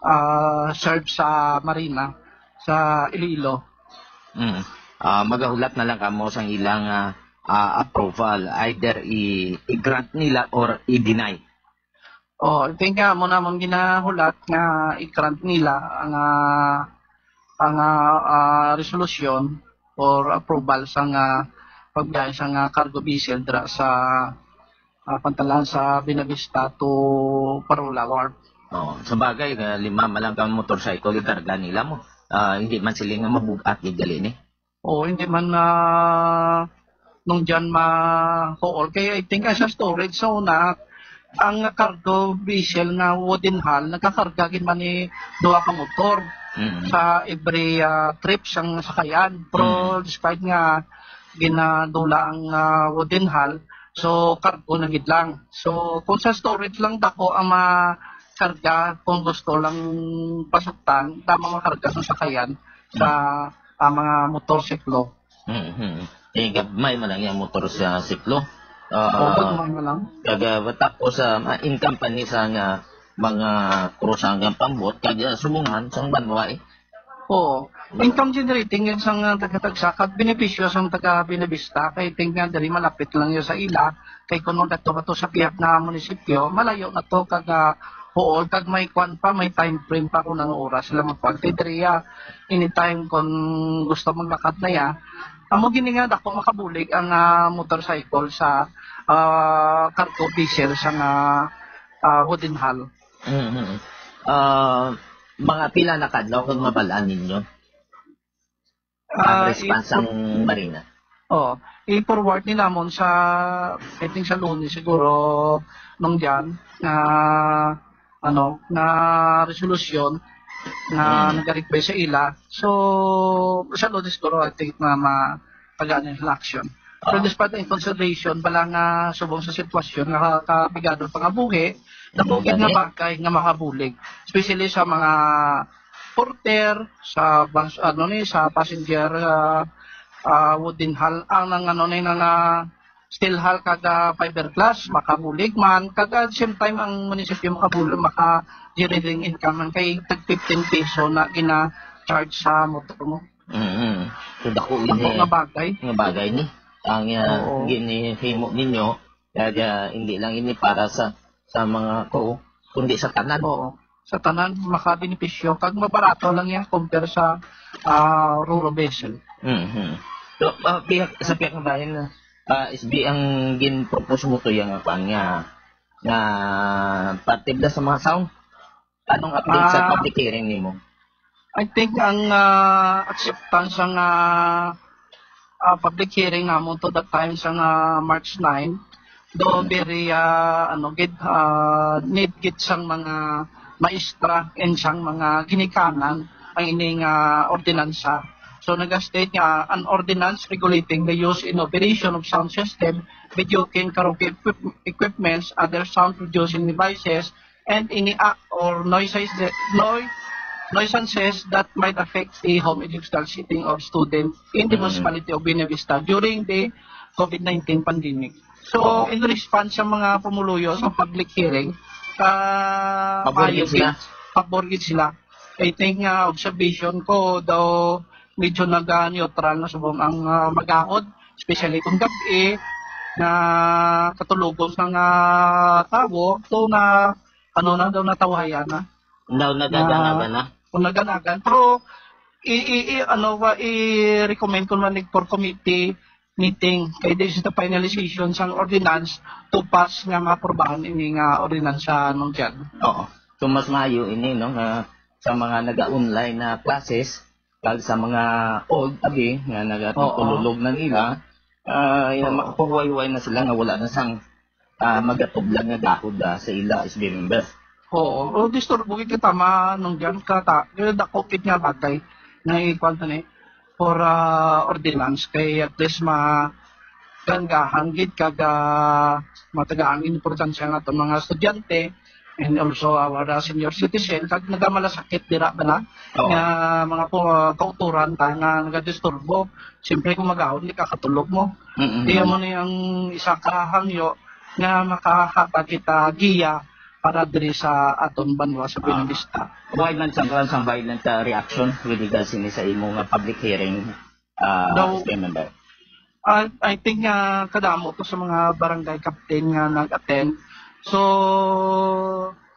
ah, serve sa Marina sa Iloilo. Mm. Ah, magahulat na lang kamo sang ilang, ah, ah, approval, either i-, i-grant nila or i-deny. Oh, I think nga mo namon ginahulat nga i-grant nila ang, ah, ang, ah, ah, resolution or approval sa nga pagbiyahe sa nga cargo vessel dira sa, ah, pantalan sa Buenavista to Parola Wharf. Oh, sa bagay, ah, lima man lang ka motorcycle ikarga nila mo. Ah, hindi man sila nga mabug-at gid gali ni. Oo, hindi man na nung diyan mahuol. Kaya I think, ah, sa storage sa una, ang cargo vessel nga wooden hull, nagkakarga gid man ni duha ka motor Mm. sa every, ah, trip sang sakayan. Pero Mm. despite nga ginadula ang, ah, wooden hull, so cargo na gid lang. So kung sa storage lang dako ang makarga, kung gusto lang pasuktan, tama makarga sa sakayan sa, ah, mga motorsiklo. Mhm. Eh, gagmay man lang yung motor sa siklo. Ah, Oo, gagmay man lang. Kag, ah, tapos, ah, ma-, income pa ni sa nga mga krusang nga pambot, kag, ah, sumungan sang banwa, eh. Oo. Income generating yan sang, ah, taga-tagsa, kag benepisyo sang taga Buenavista, kay tingnan diri malapit lang yun sa ila, kay kung dato ba to sa pihak nga munisipyo, malayo na to, kag, ah, huol, kag may kwan pa, may time frame pa kung anong oras sila magkwan. Kay diri, ah, anytime kung gusto maglakad na ya, amo gini nga dako makabulig ang, ah, motorcycle sa, ah, cargo vessel sa nga, ah, wooden hull. Mhm. Ah, mga pila na kadlaw kag mabal-an ninyo ang Ah, response i- sang Marina? Oh, i-forward ni namon sa, I think sa Lunes siguro, nung diyan, na, ano, na resolusyon na Mm. nag-request sa ila. So, sa Lunes siguro, I think na ma-, tagaan nila action. Pero Ah. despite in consideration, bala nga subong sa sitwasyon, nakakabigado pa nga buhi, Mm, nakukit nga gani. bagay nga makabulig. Especially sa mga porter, sa bus, ano ni, sa passenger, ah, ah, wooden hull, ang nang ano ni, nang, ah, steel hull kag, ah, fiberglass, makabulig man, kag at the same time, ang munisipyo makabulig, maka-generating income man kay tag fifteen peso na gina-charge sa motor mo. Mm-hmm. So, dako Dako ini nga bagay. nga bagay ni. Ang, ah, Oo. ginihimo ninyo, kag, ah, hindi lang ini para sa, sa mga ko, kundi sa tanan. Oo. Sa tanan, makabenepisyo. Kag mabarato lang yan compare sa, ah, roro vessel. Mhm. So, ah, pihak, sa pihak nga bahin, ah, S B, ang gin-propose mo to yung, ah, kwan nga, nga parte bala sa mga sound? Anong update sa Ah. public hearing nimo? I think ang, ah, acceptance sang, ah, ah, public hearing namon to that time sang, ah, March nine, do Mm. very, ah, ano, gid, ah, need gid sang mga maestra and sang mga ginikanan ang ining, ah, ordinansa. So, naga-state nga, "An ordinance regulating the use and operation of sound system, videoke, karaoke equip-, equipments, other sound producing devices, and any act or noise, noi-, nuisances that might affect the home educational setting of student in the Mm. municipality of Buenavista during the COVID nineteen pandemic." So, Oo. in response sa mga pumuluyo sa public hearing, ah, Pabor gid maayo sila. gid, pabor gid sila. I think nga observation ko daw medyo naga-neutral na subong ang, ah, magahod, especially kung gab-i na katulogon sa nga tawo, so na, ano na daw, natawhayan na. Daw Na, nadadalagan na. kung naganagan. Pero i, i, i ano ba, i-recommend ko man for committee meeting kay this is the finalization sang ordinance to pass nga maaprubahan ini nga ordinansa nung dyan. Oo. So, mas maayo ini, no, nga sa mga naga-online na classes, kag sa mga old abi nga nagatutuloy na nila, ah, ina, Oo. makapahuway-huway na sila nga wala na sang, ah, magatublag nga gahod, ah, sa ila S B member. Oo. O, disturbo gid ka tama nung dyan ka ta. Kaya dako gid nga bagay nga ikuan ta ni for, ah, ordinance kay at least ma ganggahan gid kag, ah, matagaan ang importansya nga itong mga estudyante and also our, ah, senior citizen kag nagamalasakit dira ba na Oo. nga mga pu-, ah, kauturan ta nga nagadisturbo. Siyempre kung magahon di ka katulog mo. Mm-mm. Iya mo ni ang isa ka hangyo nga makahatag kita giya para diri sa aton banwa sa Ah. Buenavista. Why man sang, sang violent, ah, reaction with regards ini sa imo nga public hearing, ah, Daw, S B member? I, I think nga kadamo to sa mga barangay captain nga nag-attend. So,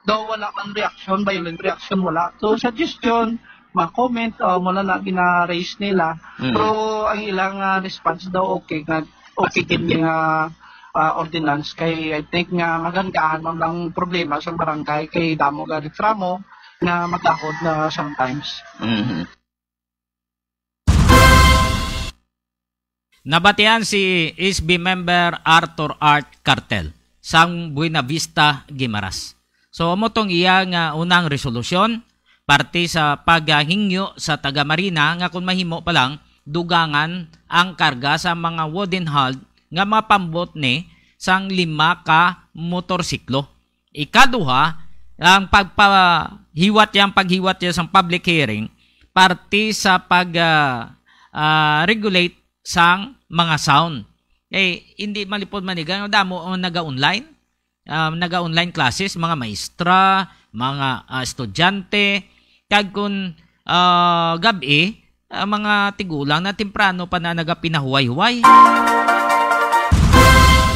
daw wala man reaction, violent reaction, wala. So, suggestion, ma-comment, uh, muna na gina-raise nila. Mm. Pero ang ilang, uh, response daw okay nga, okay gid nga, uh, ordinance. Kay I think nga maganggahan man ang problema sa barangay kay damo nga reklamo nga magahod na sometimes. Mhm. Nabatian si S B member Arthur Art Cartel sang Buenavista, Guimaras. So, amo tong iya nga unang resolusyon, parte sa paghingyo sa taga Marina nga kung mahimo pa lang, dugangan ang karga sa mga wooden hull nga mapambot ni sang lima ka motorsiklo. Ikaduha, ang pagpahiwat niya, ang paghiwat niya sang public hearing, parte sa pag, ah, ah, regulate sang mga sound. Eh, hindi malipod maniga, damo ang naga-online, ah, naga-online classes, mga maestra, mga, ah, estudyante, kag kun, ah, gab-i, ah, mga tigulang na temprano pa na nagapinahuway-huway.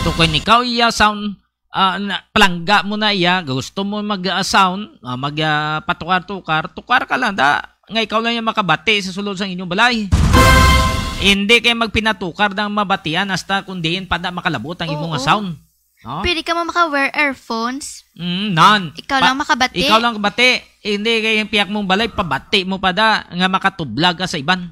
Tukon ikaw iya sound, ah, na, palangga mo na iya, gusto mo mag, ah, sound, ah, mag, ah, patukar-tukar, tukar ka lang da, nga ikaw lang yung makabati sa sulod sang inyong balay. Hindi kay magpinatukar ng mabatian hasta kung diin pa da makalabot ang imo nga Oo. sound. No? Pwede ka mo maka-wear earphones. Mm, nan. Ikaw Pa-, lang makabati. ikaw lang kabati. Hindi kay yung piyak mong balay, pabati mo pa da nga makatublag ka sa iban.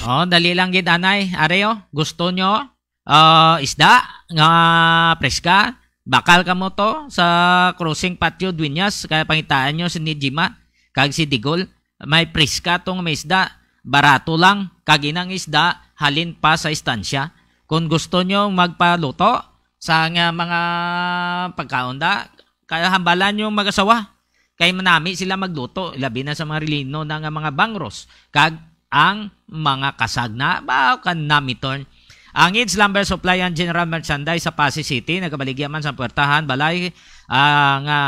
Oh, dali lang gid, anay. Are, oh, gusto nyo, ah, isda nga preska? Bakal ka mo to sa crossing Patio Dueñas, kaya pangitaan nyo si Nijima kag si Digol. May preska to nga may isda. Barato lang, kag inang isda halin pa sa estansya. Kung gusto nyo magpaluto sa nga mga pagkaon da, kaya hambalan nyo mag-asawa. Kay manami sila magluto, labi na sa mga relino na nga mga bangros, kag ang mga kasag na, ba, kan namiton. Ang Eads Lumber Supply and General Merchandise sa Passi City, nagabaligya man sa puwertahan, balay, ah, nga,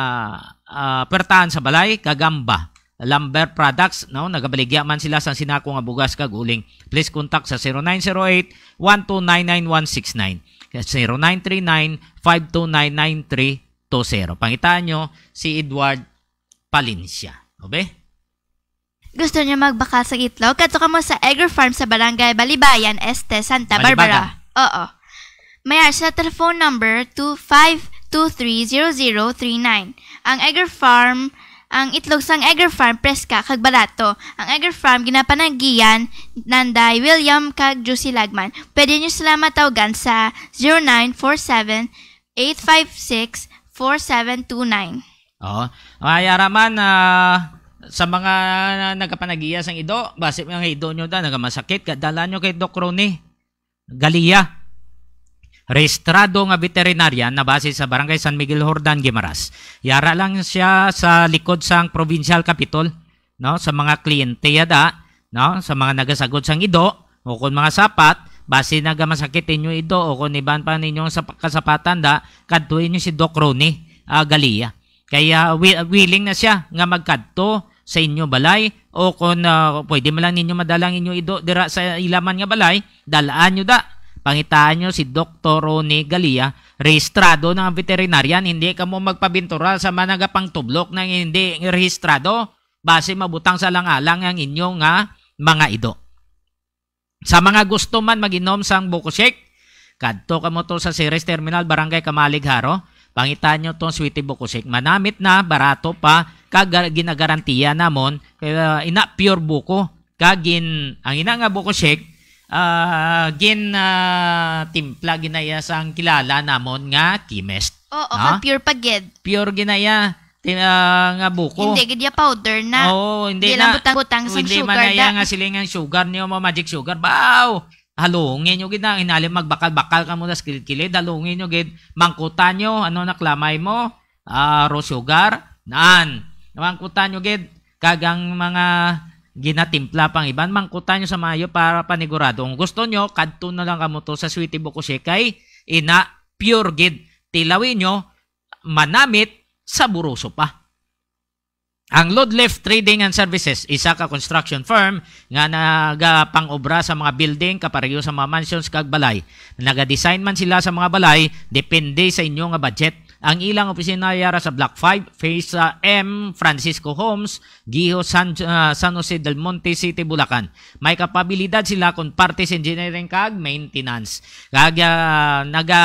ah, puwertahan sa balay, kagamba. Lumber Products, no? Nagabaligya man sila sa sinako nga bugas kag uling. Please contact sa zero nine zero eight, one two nine nine one six nine, zero nine three nine, five two nine, nine three two zero. Pangitaan nyo si Edward Palencia. Obe? Gusto niyo magbakal sa itlog? Kadto kamo sa Egger Farm sa Barangay Balibayan Este, Santa Balibaga. Barbara. Oo. May sa telephone number two five two three zero zero three nine. Ang Egger Farm, ang itlog sang Egger Farm, preska kag barato. Ang Egger Farm, ginapanagian nanday William kag Juicy Lagman. Pwede niyo sila matawagan sa zero nine four seven, eight five six, four seven two nine. Oo. Ay, ara man, ah, sa mga nagapanagiya sang ido, basi mga ido nyo da, nagamasakit, ka-, dala nyo kay Doc Ronnie Galia. Rehistrado nga veterinarian na base sa Barangay San Miguel Jordan, Guimaras. Yara lang siya sa likod sang Provincial Capitol, no, sa mga kliyente yada, no, sa mga nagasagod sang ido, o kung mga sapat, basi nagamasakit inyo ido, o kung iban pa ninyong sap-, kasapatan da, kadtuin nyo si Doc Ronnie, ah, Galia. Kaya wi-, willing na siya nga magkadto sa inyo balay, o kung, ah, pwede man lang ninyo madala ang inyo ido dira sa ilaman nga balay, dalaan nyo da. Pangitaan nyo si Doktor Ronnie Galia rehistrado na ang veterinarian, hindi kamo magpabintura sa mga nagapangtublok na hindi rehistrado, basi mabutang sa alang-alang ang inyo nga mga ido. Sa mga gusto man mag-inom sang Buko Shake, kadto kamo to sa Ceres Terminal, Barangay Kamalig, Jaro. Pangitan nyo tong Sweetie Buko Shake. Manamit na, barato pa, kag gar-, ginagarantiya namon, kaya ina pure buko. Kag gin-, ang ina nga Buko Shake, ah, gin, ah, timpla ginaya sang kilala namon nga chemist. Oo, Ha? kag pure pa gid. Pure ginaya, ti-, ah, nga buko. Hindi gid ya powder na. Oo, hindi Di lang na. butang-butang sang Hindi man sugar na ya da. nga siling ang sugar niyo, mga magic sugar. Baw! Halungin nyo gid na. Inalim magbakal-bakal ka muna sa kilid-kilid. Halungin nyo gid. Mangkutan nyo. Ano na klamay mo? Ah, raw sugar? Naan. Mangkutan nyo gid. Kag ang mga ginatimpla pang iban, mangkutan nyo sa maayo para panigurado. Kung gusto nyo, kadto na lang kamo to sa Sweetie Buko Shake kay ina pure gid. Tilawin nyo, manamit, saburoso pa. Ang Lodlef Trading and Services, isa ka construction firm nga nagapang-obra sa mga building, kapareho sa mga mansions kag balay. Nagadesign man sila sa mga balay, depende sa inyo nga budget. Ang ilang opisina yara sa Block five, Phase, ah, M, Francisco Homes, Giho, San, ah, San Jose del Monte City, Bulacan. May kapabilidad sila kon parte sa engineering kag maintenance. Kag, ah, naga,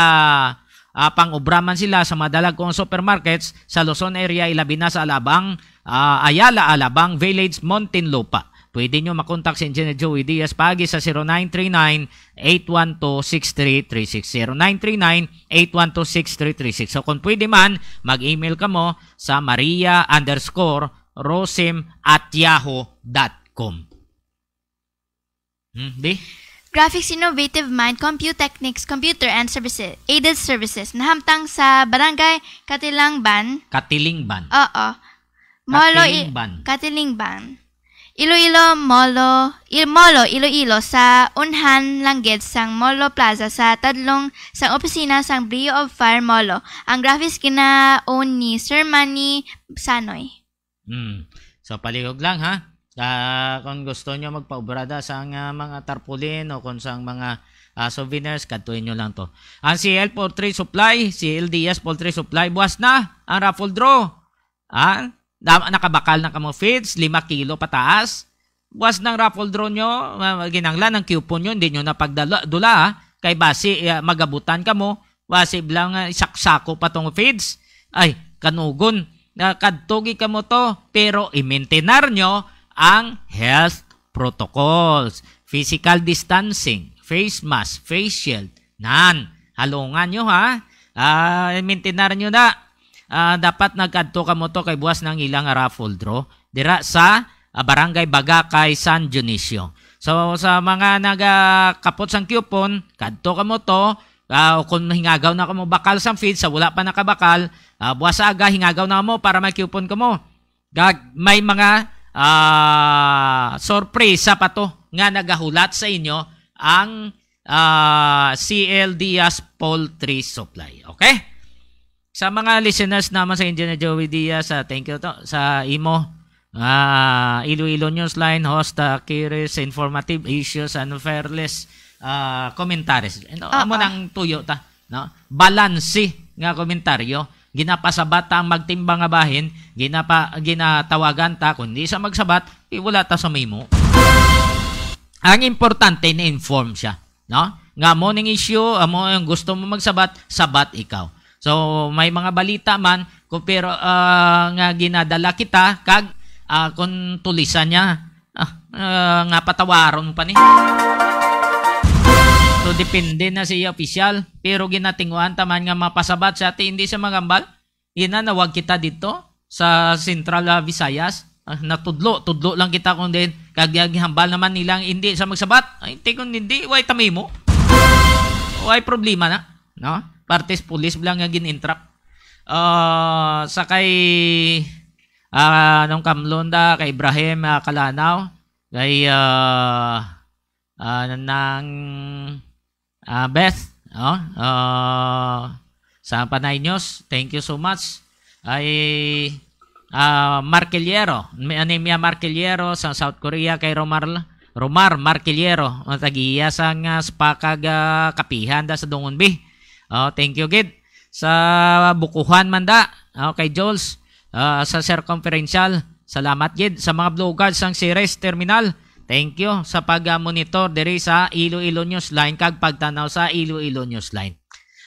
ah, pang-obra man sila sa mga dalagkong supermarkets sa Luzon area, ilabi na sa Alabang, ah, Ayala, Alabang Village, Muntinlupa. Pwede nyo makontak si Engineer Joey Diaz paagi sa zero nine three nine, eight one two, six three three six, zero nine three nine, eight one two, six three three six. So, kung pwede man, mag-email kamo sa maria underscore rosim at yahoo dot com. Hmm, di? Graphics Innovative Mind, Computechnics, Computer and Services, Aided Services, nahamtang sa Barangay Katilangban. Katilingban. Oo. Molo, i-, Katilingban. Katilingban. Iloilo, Molo, Il-, Molo, Iloilo, sa unhan lang gid sang Molo Plaza sa tadlong sang opisina sang Brio of Fire Molo. Ang graphics gina-own ni Sir Manny Sanoy. Hmm. So, palihog lang, ha? Ah, kung gusto nyo magpaobrada sa nga mga tarpaulin o kung sa mga, ah, souvenirs, kadtuin nyo lang to. Ang C L Poultry Supply, C L D S Poultry Supply, buwas na ang raffle draw. Ah, na-, nakabakal na kamo feeds, lima kilo pataas. Buwas ng raffle draw nyo, ma-, ginanglan ang coupon nyo, hindi nyo na pagdala, dula, ah. Kay basi, ah, magabutan kamo, basi lang, ah, isaksako pa tong feeds. Ay, kanugon. Ah, kadto gid kamo to, pero i-maintain nyo ang health protocols, physical distancing, face mask, face shield. Nan, halungan nyo, ha? Ah, i-maintain nyo na. Ah, dapat nagkadto kamo to kay buwas ng ilang raffle draw dira sa, ah, Barangay Bagakay, San Dionisio. So, sa mga nagakapot sang coupon, kadto kamo to, ah, o kung hingagaw na kamo bakal sang feeds, sa wala pa nakabakal, ah, buwas sa aga, hingagaw na mo para may coupon kamo. Gag, may mga, ah, sorpresa pa to nga nagahulat sa inyo ang, ah, C L Diaz Poultry Supply. Okay? Sa mga listeners naman sa Engineer Joey Diaz, ah, thank you to sa imo, ah, Iloilo Newsline, host, ah, curious, informative, issues, and fearless, ah, commentaries. Ano, Oo. amo nang tuyo ta, no? Balanse nga komentaryo. Ginapasabat ta ang magtimbang nga bahin, ginapa-, ginatawagan ta, kung di sa magsabat, eh, wala ta sa memo. Ang importante, na-inform siya, no? Nga mo ning issue, amo ang gusto mo magsabat, sabat ikaw. So, may mga balita man, kung pero, ah, nga ginadala kita, kag, ah, kung tulisan niya, ah, ah, nga patawaron pa ni. So, depende na siya, opisyal. Pero ginatinguan ta man nga mapasabat siya, ti hindi siya magambal. Ina, nawag kita dito sa Central, ah, Visayas. Ah, natudlo, tudlo lang kita kung din. Kag gihambal naman nilang hindi sa magsabat. Ay, ti kung hindi, way tamimo. Way problema na, no? Partes pulis lang nga gin-entrap. Ah, sa kay, ah, nung Kamlonda, kay Ibrahim, ah, Kalanaw, kay, ah, ah, nang, ah, Beth, oh, ah, sa Panay News, thank you so much. Ay, ah, Marquillero, may Anemia Marquillero sa South Korea, kay Romar, Romar Marquillero, ang tag-iya sa nga spa kag, ah, kapihan da sa Dungon B. Oh, thank you gid. sa Bukuhan man da. Okay, Jules, ah, sa circumferential. Salamat gid sa mga Blue Guards sang Ceres Terminal. Thank you sa pag-monitor diri sa Iloilo Newsline kag pagtanaw sa Iloilo Newsline.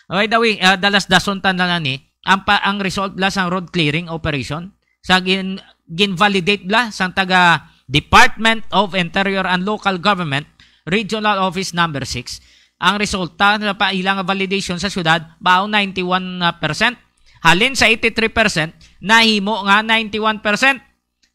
Okay, dawi, ah, dalas dason ta na lang ni ang pa, ang result la sang road clearing operation sa gin, gin-validate la sang taga Department of Interior and Local Government, Regional Office Number Six. Ang resulta sa pa ilang validation sa syudad, mao ninety-one percent. Halin sa eighty-three percent, nahimo nga ninety-one percent.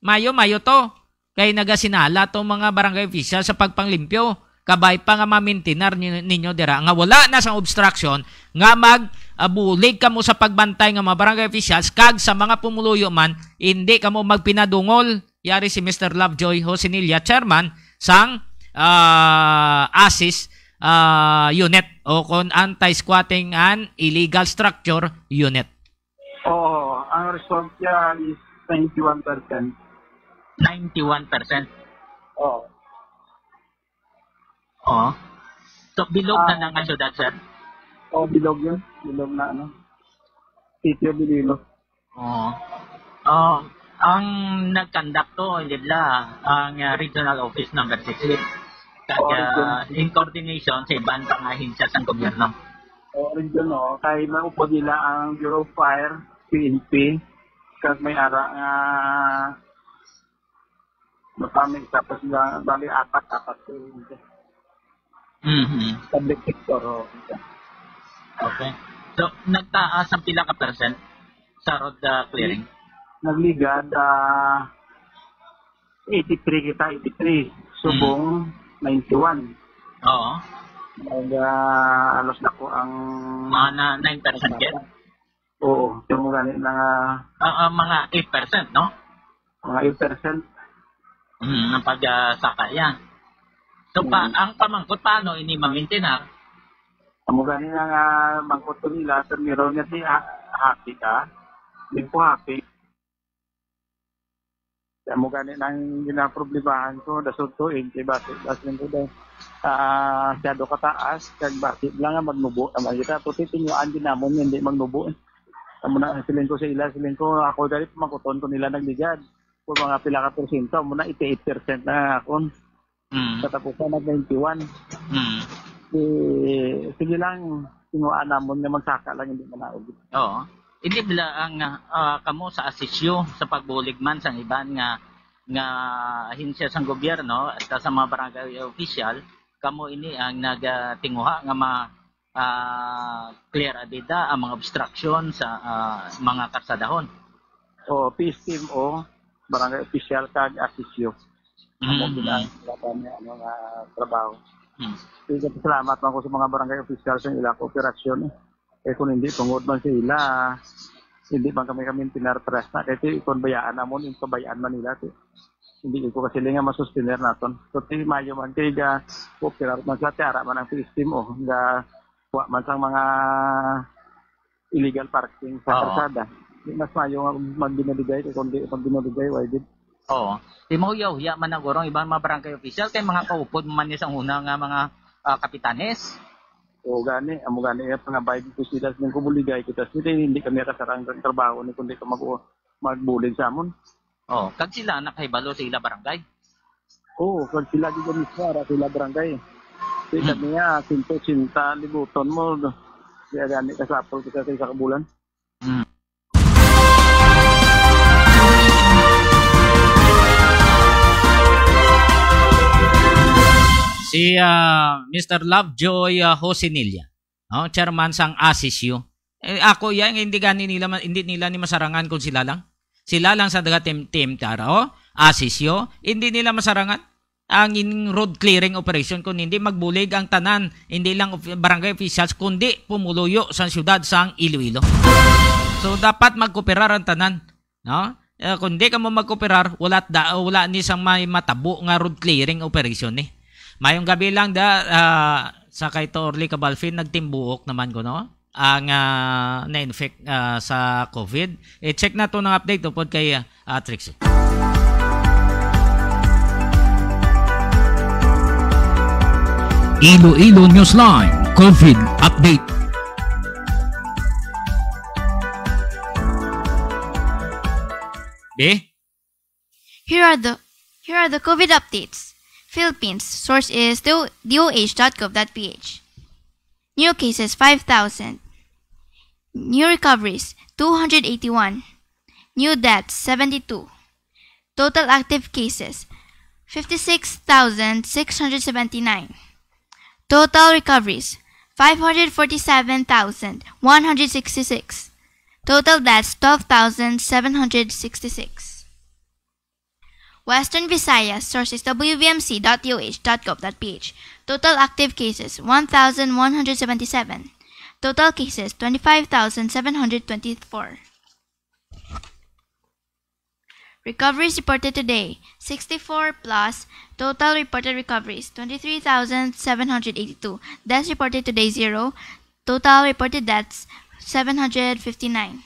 Mayo, mayo to. Kay nagasinala tong mga barangay official sa pagpanglimpyo. Kabay pa nga mamintinar ni-, ninyo dira nga wala na sang obstruction nga mag, ah, bulig kamo sa pagbantay nga mga barangay officials kag sa mga pumuluyo man, hindi kamo magpinadungol. Yari si Mister Lovejoy Josinilla, chairman sang, ah, ASIS, ah, unit o kon Anti-Squatting and Illegal Structure Unit. Oo, ang result niya is ninety-one percent. Ninety-one percent? Oo. Oo. So, bilog na Ah. na nga syudad, sir? Oo, bilog yun. Bilog na, ano. Sitio Bililo. Oo. Oh, ang nag-conduct to, hindi la, ang, ah, Regional Office Number Six. Kag, Oh, region. ah, in coordination sa iban pang ahensya sang gobyerno. Oh, region, oh. Kay may upod nila ang Bureau of Fire, P N P, kag may ara nga mapamig, tapos na, bali, apat, apat. Mhm. Public sector, oh. Okay. So, nagtaas ang pila ka percent sa road, ah, clearing? Nagligad, ah, eighty-three kita, eighty-three. Subong, Mm. ninety-one. Oo. Nag, ah, alos na ko ang Mga na nine percent yan? Oo, yung gani na nga Ah, ah, mga eight percent, no? Mga eight percent. Mm, ang pag, ah, saka yan. So, pa, Mm. ang pamangkot, paano ini mamintinar? Amo gani na nga mangkot ko nila, pero meron nga si ha-, happy ka. Di ko happy. Amo gani nang ginaproblemahan ko, dason to, eh, kay basi, basi ko daw, ah, masyado kataas, kag basi lang nga magnubo naman kita. Tuti, tinuan din namon nga hindi magnubo, eh. Amo na ang siling ko sa ila, siling ko, ako dali, pamangkuton ko nila nagligad. Kung mga pila ka porsyento, amo na eighty-eight percent na akon. Mm. Katapusan, nag ninety-one. Mm. Eh, sige lang, tinuan namon nga magsaka lang, hindi manaog. Oo. Hindi bila ang, ah, kamo sa asisyo, sa pagbulig man sang iban nga, nga ahensya sang gobyerno at sa mga barangay official, kamo ini ang nagatinguha nga ma-, ah, clear abida ang mga obstruction sa, ah, mga karsadahon. O, P S T M O, barangay official, kag asisyo. Amo Mm. gid ang laban niya, ano, nga trabaho. Mm. Sige, salamat man ko sa mga barangay official sa ila kooperasyon, eh. Eh, kung hindi, tungod man sa ila, hindi man kami, kami pinartras na. Kaya kung bayaan namon, yung kabayaan man nila, ti. Hindi ko kasi nga masustener naton. So, ti, mayo man kay ga, kooperar man sa tiara man ang P S T M O, ga, wa man sang mga illegal parking sa Oo. karsada. Di mas mayo nga magbinuligay kay kundi magbinuligay, why did? Oo. Di mahuya-huya man ang gurong iban mga barangay official kay mga kaupod man ni sang una nga mga, ah, kapitanes. Oo, gani. Amo gani, eh, pangabay dito sila sa nang kumuligay kita. Sila hindi kami kasarang trabaho ni kundi ka mag-, magbulig sa amon. Oh, kag sila nakahibalo sa ila barangay? Oo, kag sila di kami sa ara sa ila barangay. Di Hmm. kami nga, sinto sinta, libuton mo. Di gani kasapol kita sa isa ka bulan. Hmm. Si, ah, Mister Lovejoy, ah, Josinilla, no? Chairman sang ASISU. Eh, ako, yan, hindi gani nila ma-, hindi nila ni masarangan kung sila lang. Sila lang sa taga Team, Team Tara, oh, ASISU. Hindi nila masarangan ang in-, road clearing operation, kung hindi magbulig ang tanan, hindi lang of-, barangay officials, kundi pumuluyo sa siyudad sang Iloilo. So, dapat magkooperar ang tanan, no? Eh, kung di ka mo magkooperar, wala da, wala ni sang may matabo nga road clearing operation ni. Mayong gabi lang da, ah, sa kay Torly Cabalfin, nagtimbuok naman ko, no? Ang, ah, na-infect, ah, sa COVID. I-check nato ang update upod kay, ah, Trixie. Iloilo Newsline COVID Update. Here are the here are the COVID updates. Philippines, source is do- D O H dot gov dot P H. New cases, five thousand. New recoveries, two hundred eighty-one. New deaths, seventy-two. Total active cases, fifty-six thousand six hundred seventy-nine. Total recoveries, five hundred forty-seven thousand one hundred sixty-six. Total deaths, twelve thousand seven hundred sixty-six. Western Visayas, source is W V M C dot D O H dot gov dot P H. Total active cases, one thousand one hundred seventy-seven. Total cases, twenty-five thousand seven hundred twenty-four. Recoveries reported today, sixty-four plus. Total reported recoveries, twenty-three thousand seven hundred eighty-two. Deaths reported today, zero. Total reported deaths, seven hundred fifty-nine.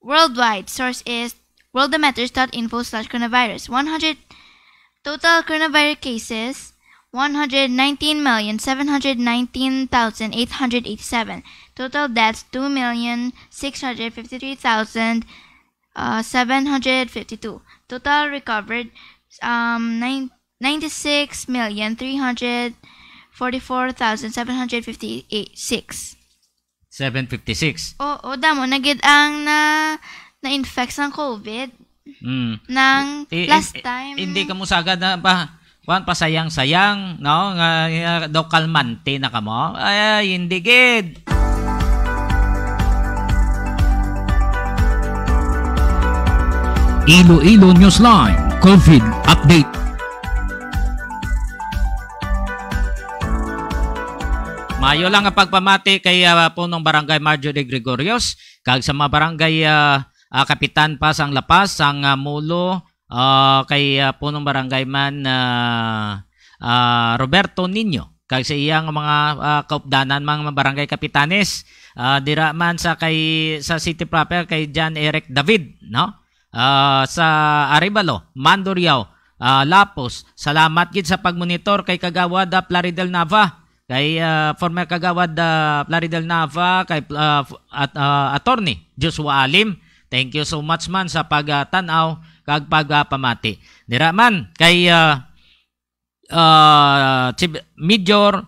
Worldwide, source is worldometers dot info slash coronavirus. One hundred total coronavirus cases, one hundred nineteen million seven hundred nineteen thousand eight hundred eighty-seven. Total deaths, two million six hundred fifty-three thousand seven hundred fifty-two. Total recovered, um, nine, ninety-six million three hundred forty-four thousand seven hundred fifty-six. Seven fifty-six. Oo, damo na gid ang na, na-infect sang COVID. Mm. Nang I- i- last i- time. Hindi ka mo sagad na pa, kuwan, pasayang-sayang, no? Nga, nga daw kalmante na kamo. Ay, hindi gid. Iloilo Newsline, COVID update. Mayo lang nga pagpamati kay, ah, Punong Barangay Marjorie Gregorios, kag sa mga barangay, ah, ah, kapitan pa sang lapas, sang, ah, Mulo, ah, kay, ah, Punong Barangay man, ah, ah, Roberto Niño, kag sa iyang mga, ah, kaupdanan, mga barangay kapitanes, ah, dira man sa kay, sa city proper kay John Eric David, no? Ah, sa Arevalo, Mandurriao, ah, Lapuz. Salamat gid sa pagmonitor kay Kagawad, ah, Plaridel Nava, kay, ah, former Kagawad, ah, Plaridel Nava, kay, ah, f- at, ah, Attorney Joshua Alim. Thank you so much man sa pagtanaw kag pagpamati. Dira man kay, ah, ah, Chief Major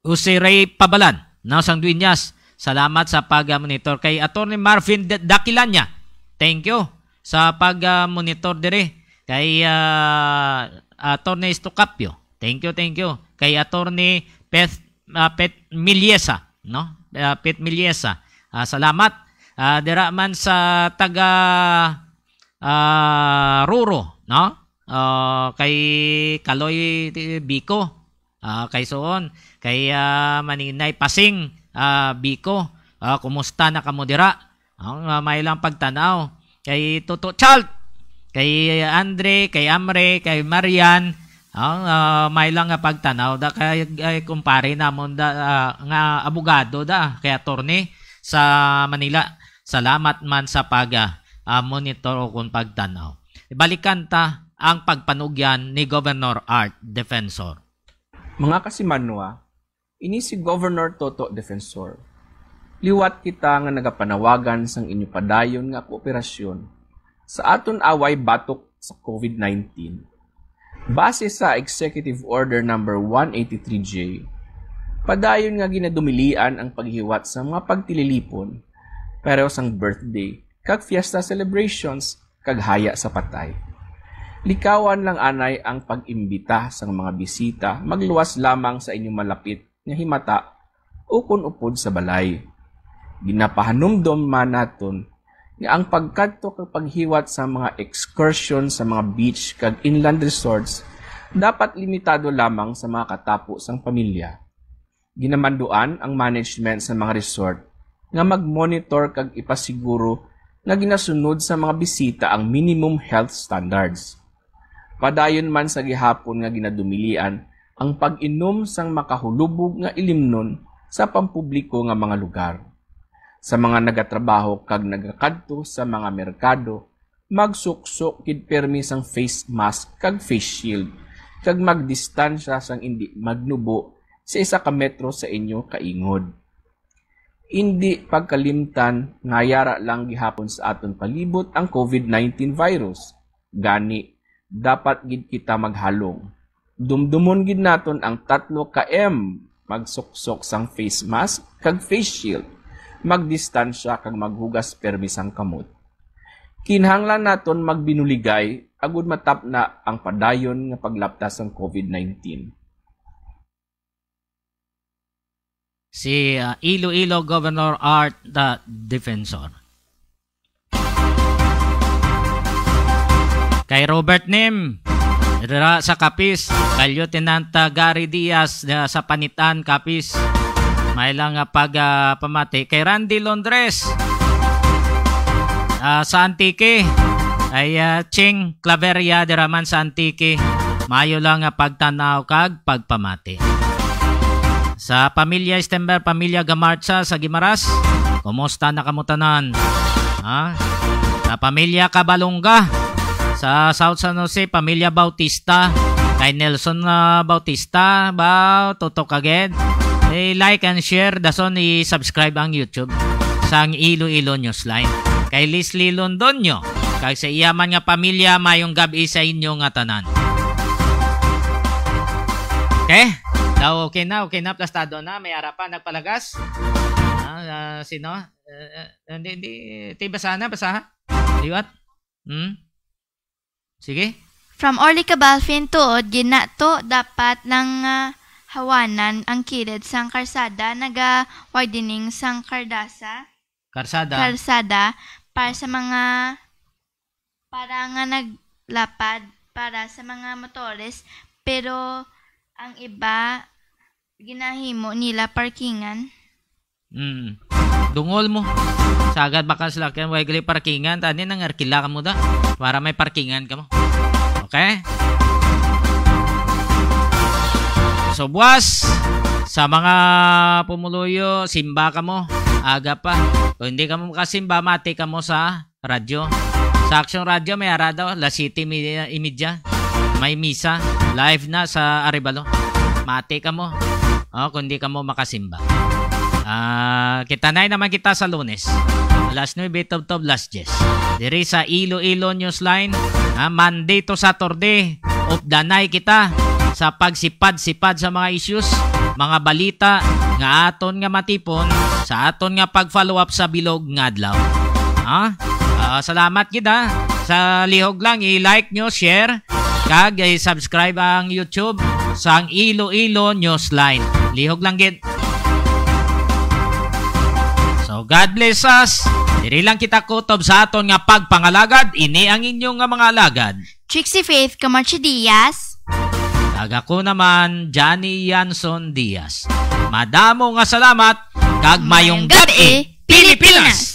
Jose Ray Pabalan, no, sang Dueñas. Salamat sa pag-monitor kay Attorney Marvin D- Daquilania. Thank you sa pag-monitor diri kay, ah, Attorney Estocapio. Thank you, thank you. Kay Attorney Pet, ah, Pet Miliesa, no? Ah, Pet Miliesa. Ah, salamat. Ah, dira man sa taga, ah, Ruro, no? Ah, kay Kaloy Bico. Ah, kay Suon, kay, ah, Maninay Pasing, ah, Bico. Ah, kumusta na kamo dira? Ang, ah, may lang pagtanaw. Kay Toto Chalt, kay Andre, kay Amre, kay Marian, ang, ah, may lang nga pagtanaw da kay, ay, kumpare namon da, ah, nga abogado da, kay attorney sa Manila. Salamat man sa pag, ah, ah, monitor o kung pagtanaw. Ibalikan ta ang pagpanugyan ni Governor Art Defensor. Mga kasimanwa, ini si Governor Toto Defensor. Liwat kita nga nagapanawagan sang inyo padayon nga kooperasyon sa aton away batok sa COVID nineteen. Base sa Executive Order Number one eighty-three J, padayon nga ginadumilian ang paghiwat sa mga pagtililipon, pareho sang birthday kag fiesta celebrations kag haya sa patay. Likawan lang anay ang pag-imbita sang mga bisita magluwas lamang sa inyong malapit nga himata ukon upod sa balay. Ginapahanumdom man naton nga ang pagkadto kag paghiwat sa mga excursion sa mga beach kag inland resorts dapat limitado lamang sa mga katapo sang pamilya. Ginamanduan ang management sa mga resort nga mag-monitor kag ipasiguro nga ginasunod sa mga bisita ang minimum health standards. Padayon man sa gihapon nga ginadumilian ang pag-inom sang makahulubog nga ilimnon sa pampubliko nga mga lugar. Sa mga nagatrabaho kag nagakadto sa mga merkado, magsuksok gid pirmi sang face mask kag face shield, kag magdistansya sang indi magnubo sa isa ka metro sa inyo kaingod. Indi pagkalimtan nga yara lang gihapon sa aton palibot ang covid nineteen virus. Gani, dapat gid kita maghalong. Dumdumon gid naton ang tatlo ka M, magsuksok sang face mask kag face shield, magdistansya kag maghugas permi sang kamot. Kinahanglan naton magbinuligay agud matapna ang padayon nga paglapta sang covid nineteen. Si, ah, Iloilo Governor Art the Defensor. Kay Robert Nim, dira sa Capiz, kay Lieutenant, ah, Gary Diaz, ah, sa Panitan, Capiz. May lang nga pag, ah, pamati. Kay Randy Londres, ah, sa Antique, ay, ah, Ching Claveria, dira man sa Antique. Mayo lang nga pagtanaw kag pagpamati. Sa pamilya Stember, pamilya Gamarcha sa Guimaras, kumusta na kamo tanan? Ha? Sa pamilya Cabalonga sa South San Jose, pamilya Bautista, kay Nelson, ah, Bautista, ba, tutok agad. I-like and share, dason i-subscribe ang YouTube sang Iloilo Newsline. Kay Leslie Londonio, kag sa iya man nga pamilya, mayong gab-i sa inyo nga tanan. Okay? Daw okay na, okay na, plastado na, may ara pa, nagpalagas. Ah, ah, sino? Eh, eh, hindi, hindi, ti, basahan na, basaha. Liwat? Hmm? Sige. From Orly Cabalfin, tuod, ginato dapat nang, ah, hawanan ang kilid sang karsada, naga-widening sang kardasa. Karsada. Karsada para sa mga, para nga naglapad, para sa mga motores, pero ang iba ginahimo nila parkingan. Mm. Dungol mo. Sagad baka sila kay way gali parkingan, tani nang arkila ka mo da para may parkingan ka mo. Okay? So, buwas, sa mga pumuluyo, simba ka mo. Aga pa. Kung hindi ka mo makasimba, mati ka mo sa radyo. Sa Aksyon Radyo, may ara daw, alas siyete y media, may misa, live na sa Arevalo. Mati ka mo, oh, kung di ka mo makasimba. Ah, kita na naman kita sa Lunes. Alas nuebe, tubtob, alas diyes. Diri sa Iloilo Newsline, ah, Monday to Saturday, updanay kita sa pagsipad-sipad sa mga issues, mga balita nga aton nga matipon sa aton nga pag-follow up sa bilog nga adlaw. Ha? Ah, salamat gid, ha. Sa lihog lang, i-like nyo, share, kag i-subscribe ang YouTube sang Iloilo Newsline. Lihog lang gid. So, God bless us. Diri lang kita kutob sa aton nga pagpangalagad. Ini ang inyo nga mga alagad. Trixie Faith Camacho Diaz. Kag ako naman, Johnny Yanson Diaz. Madamo nga salamat, kag mayong gab-i, Pilipinas!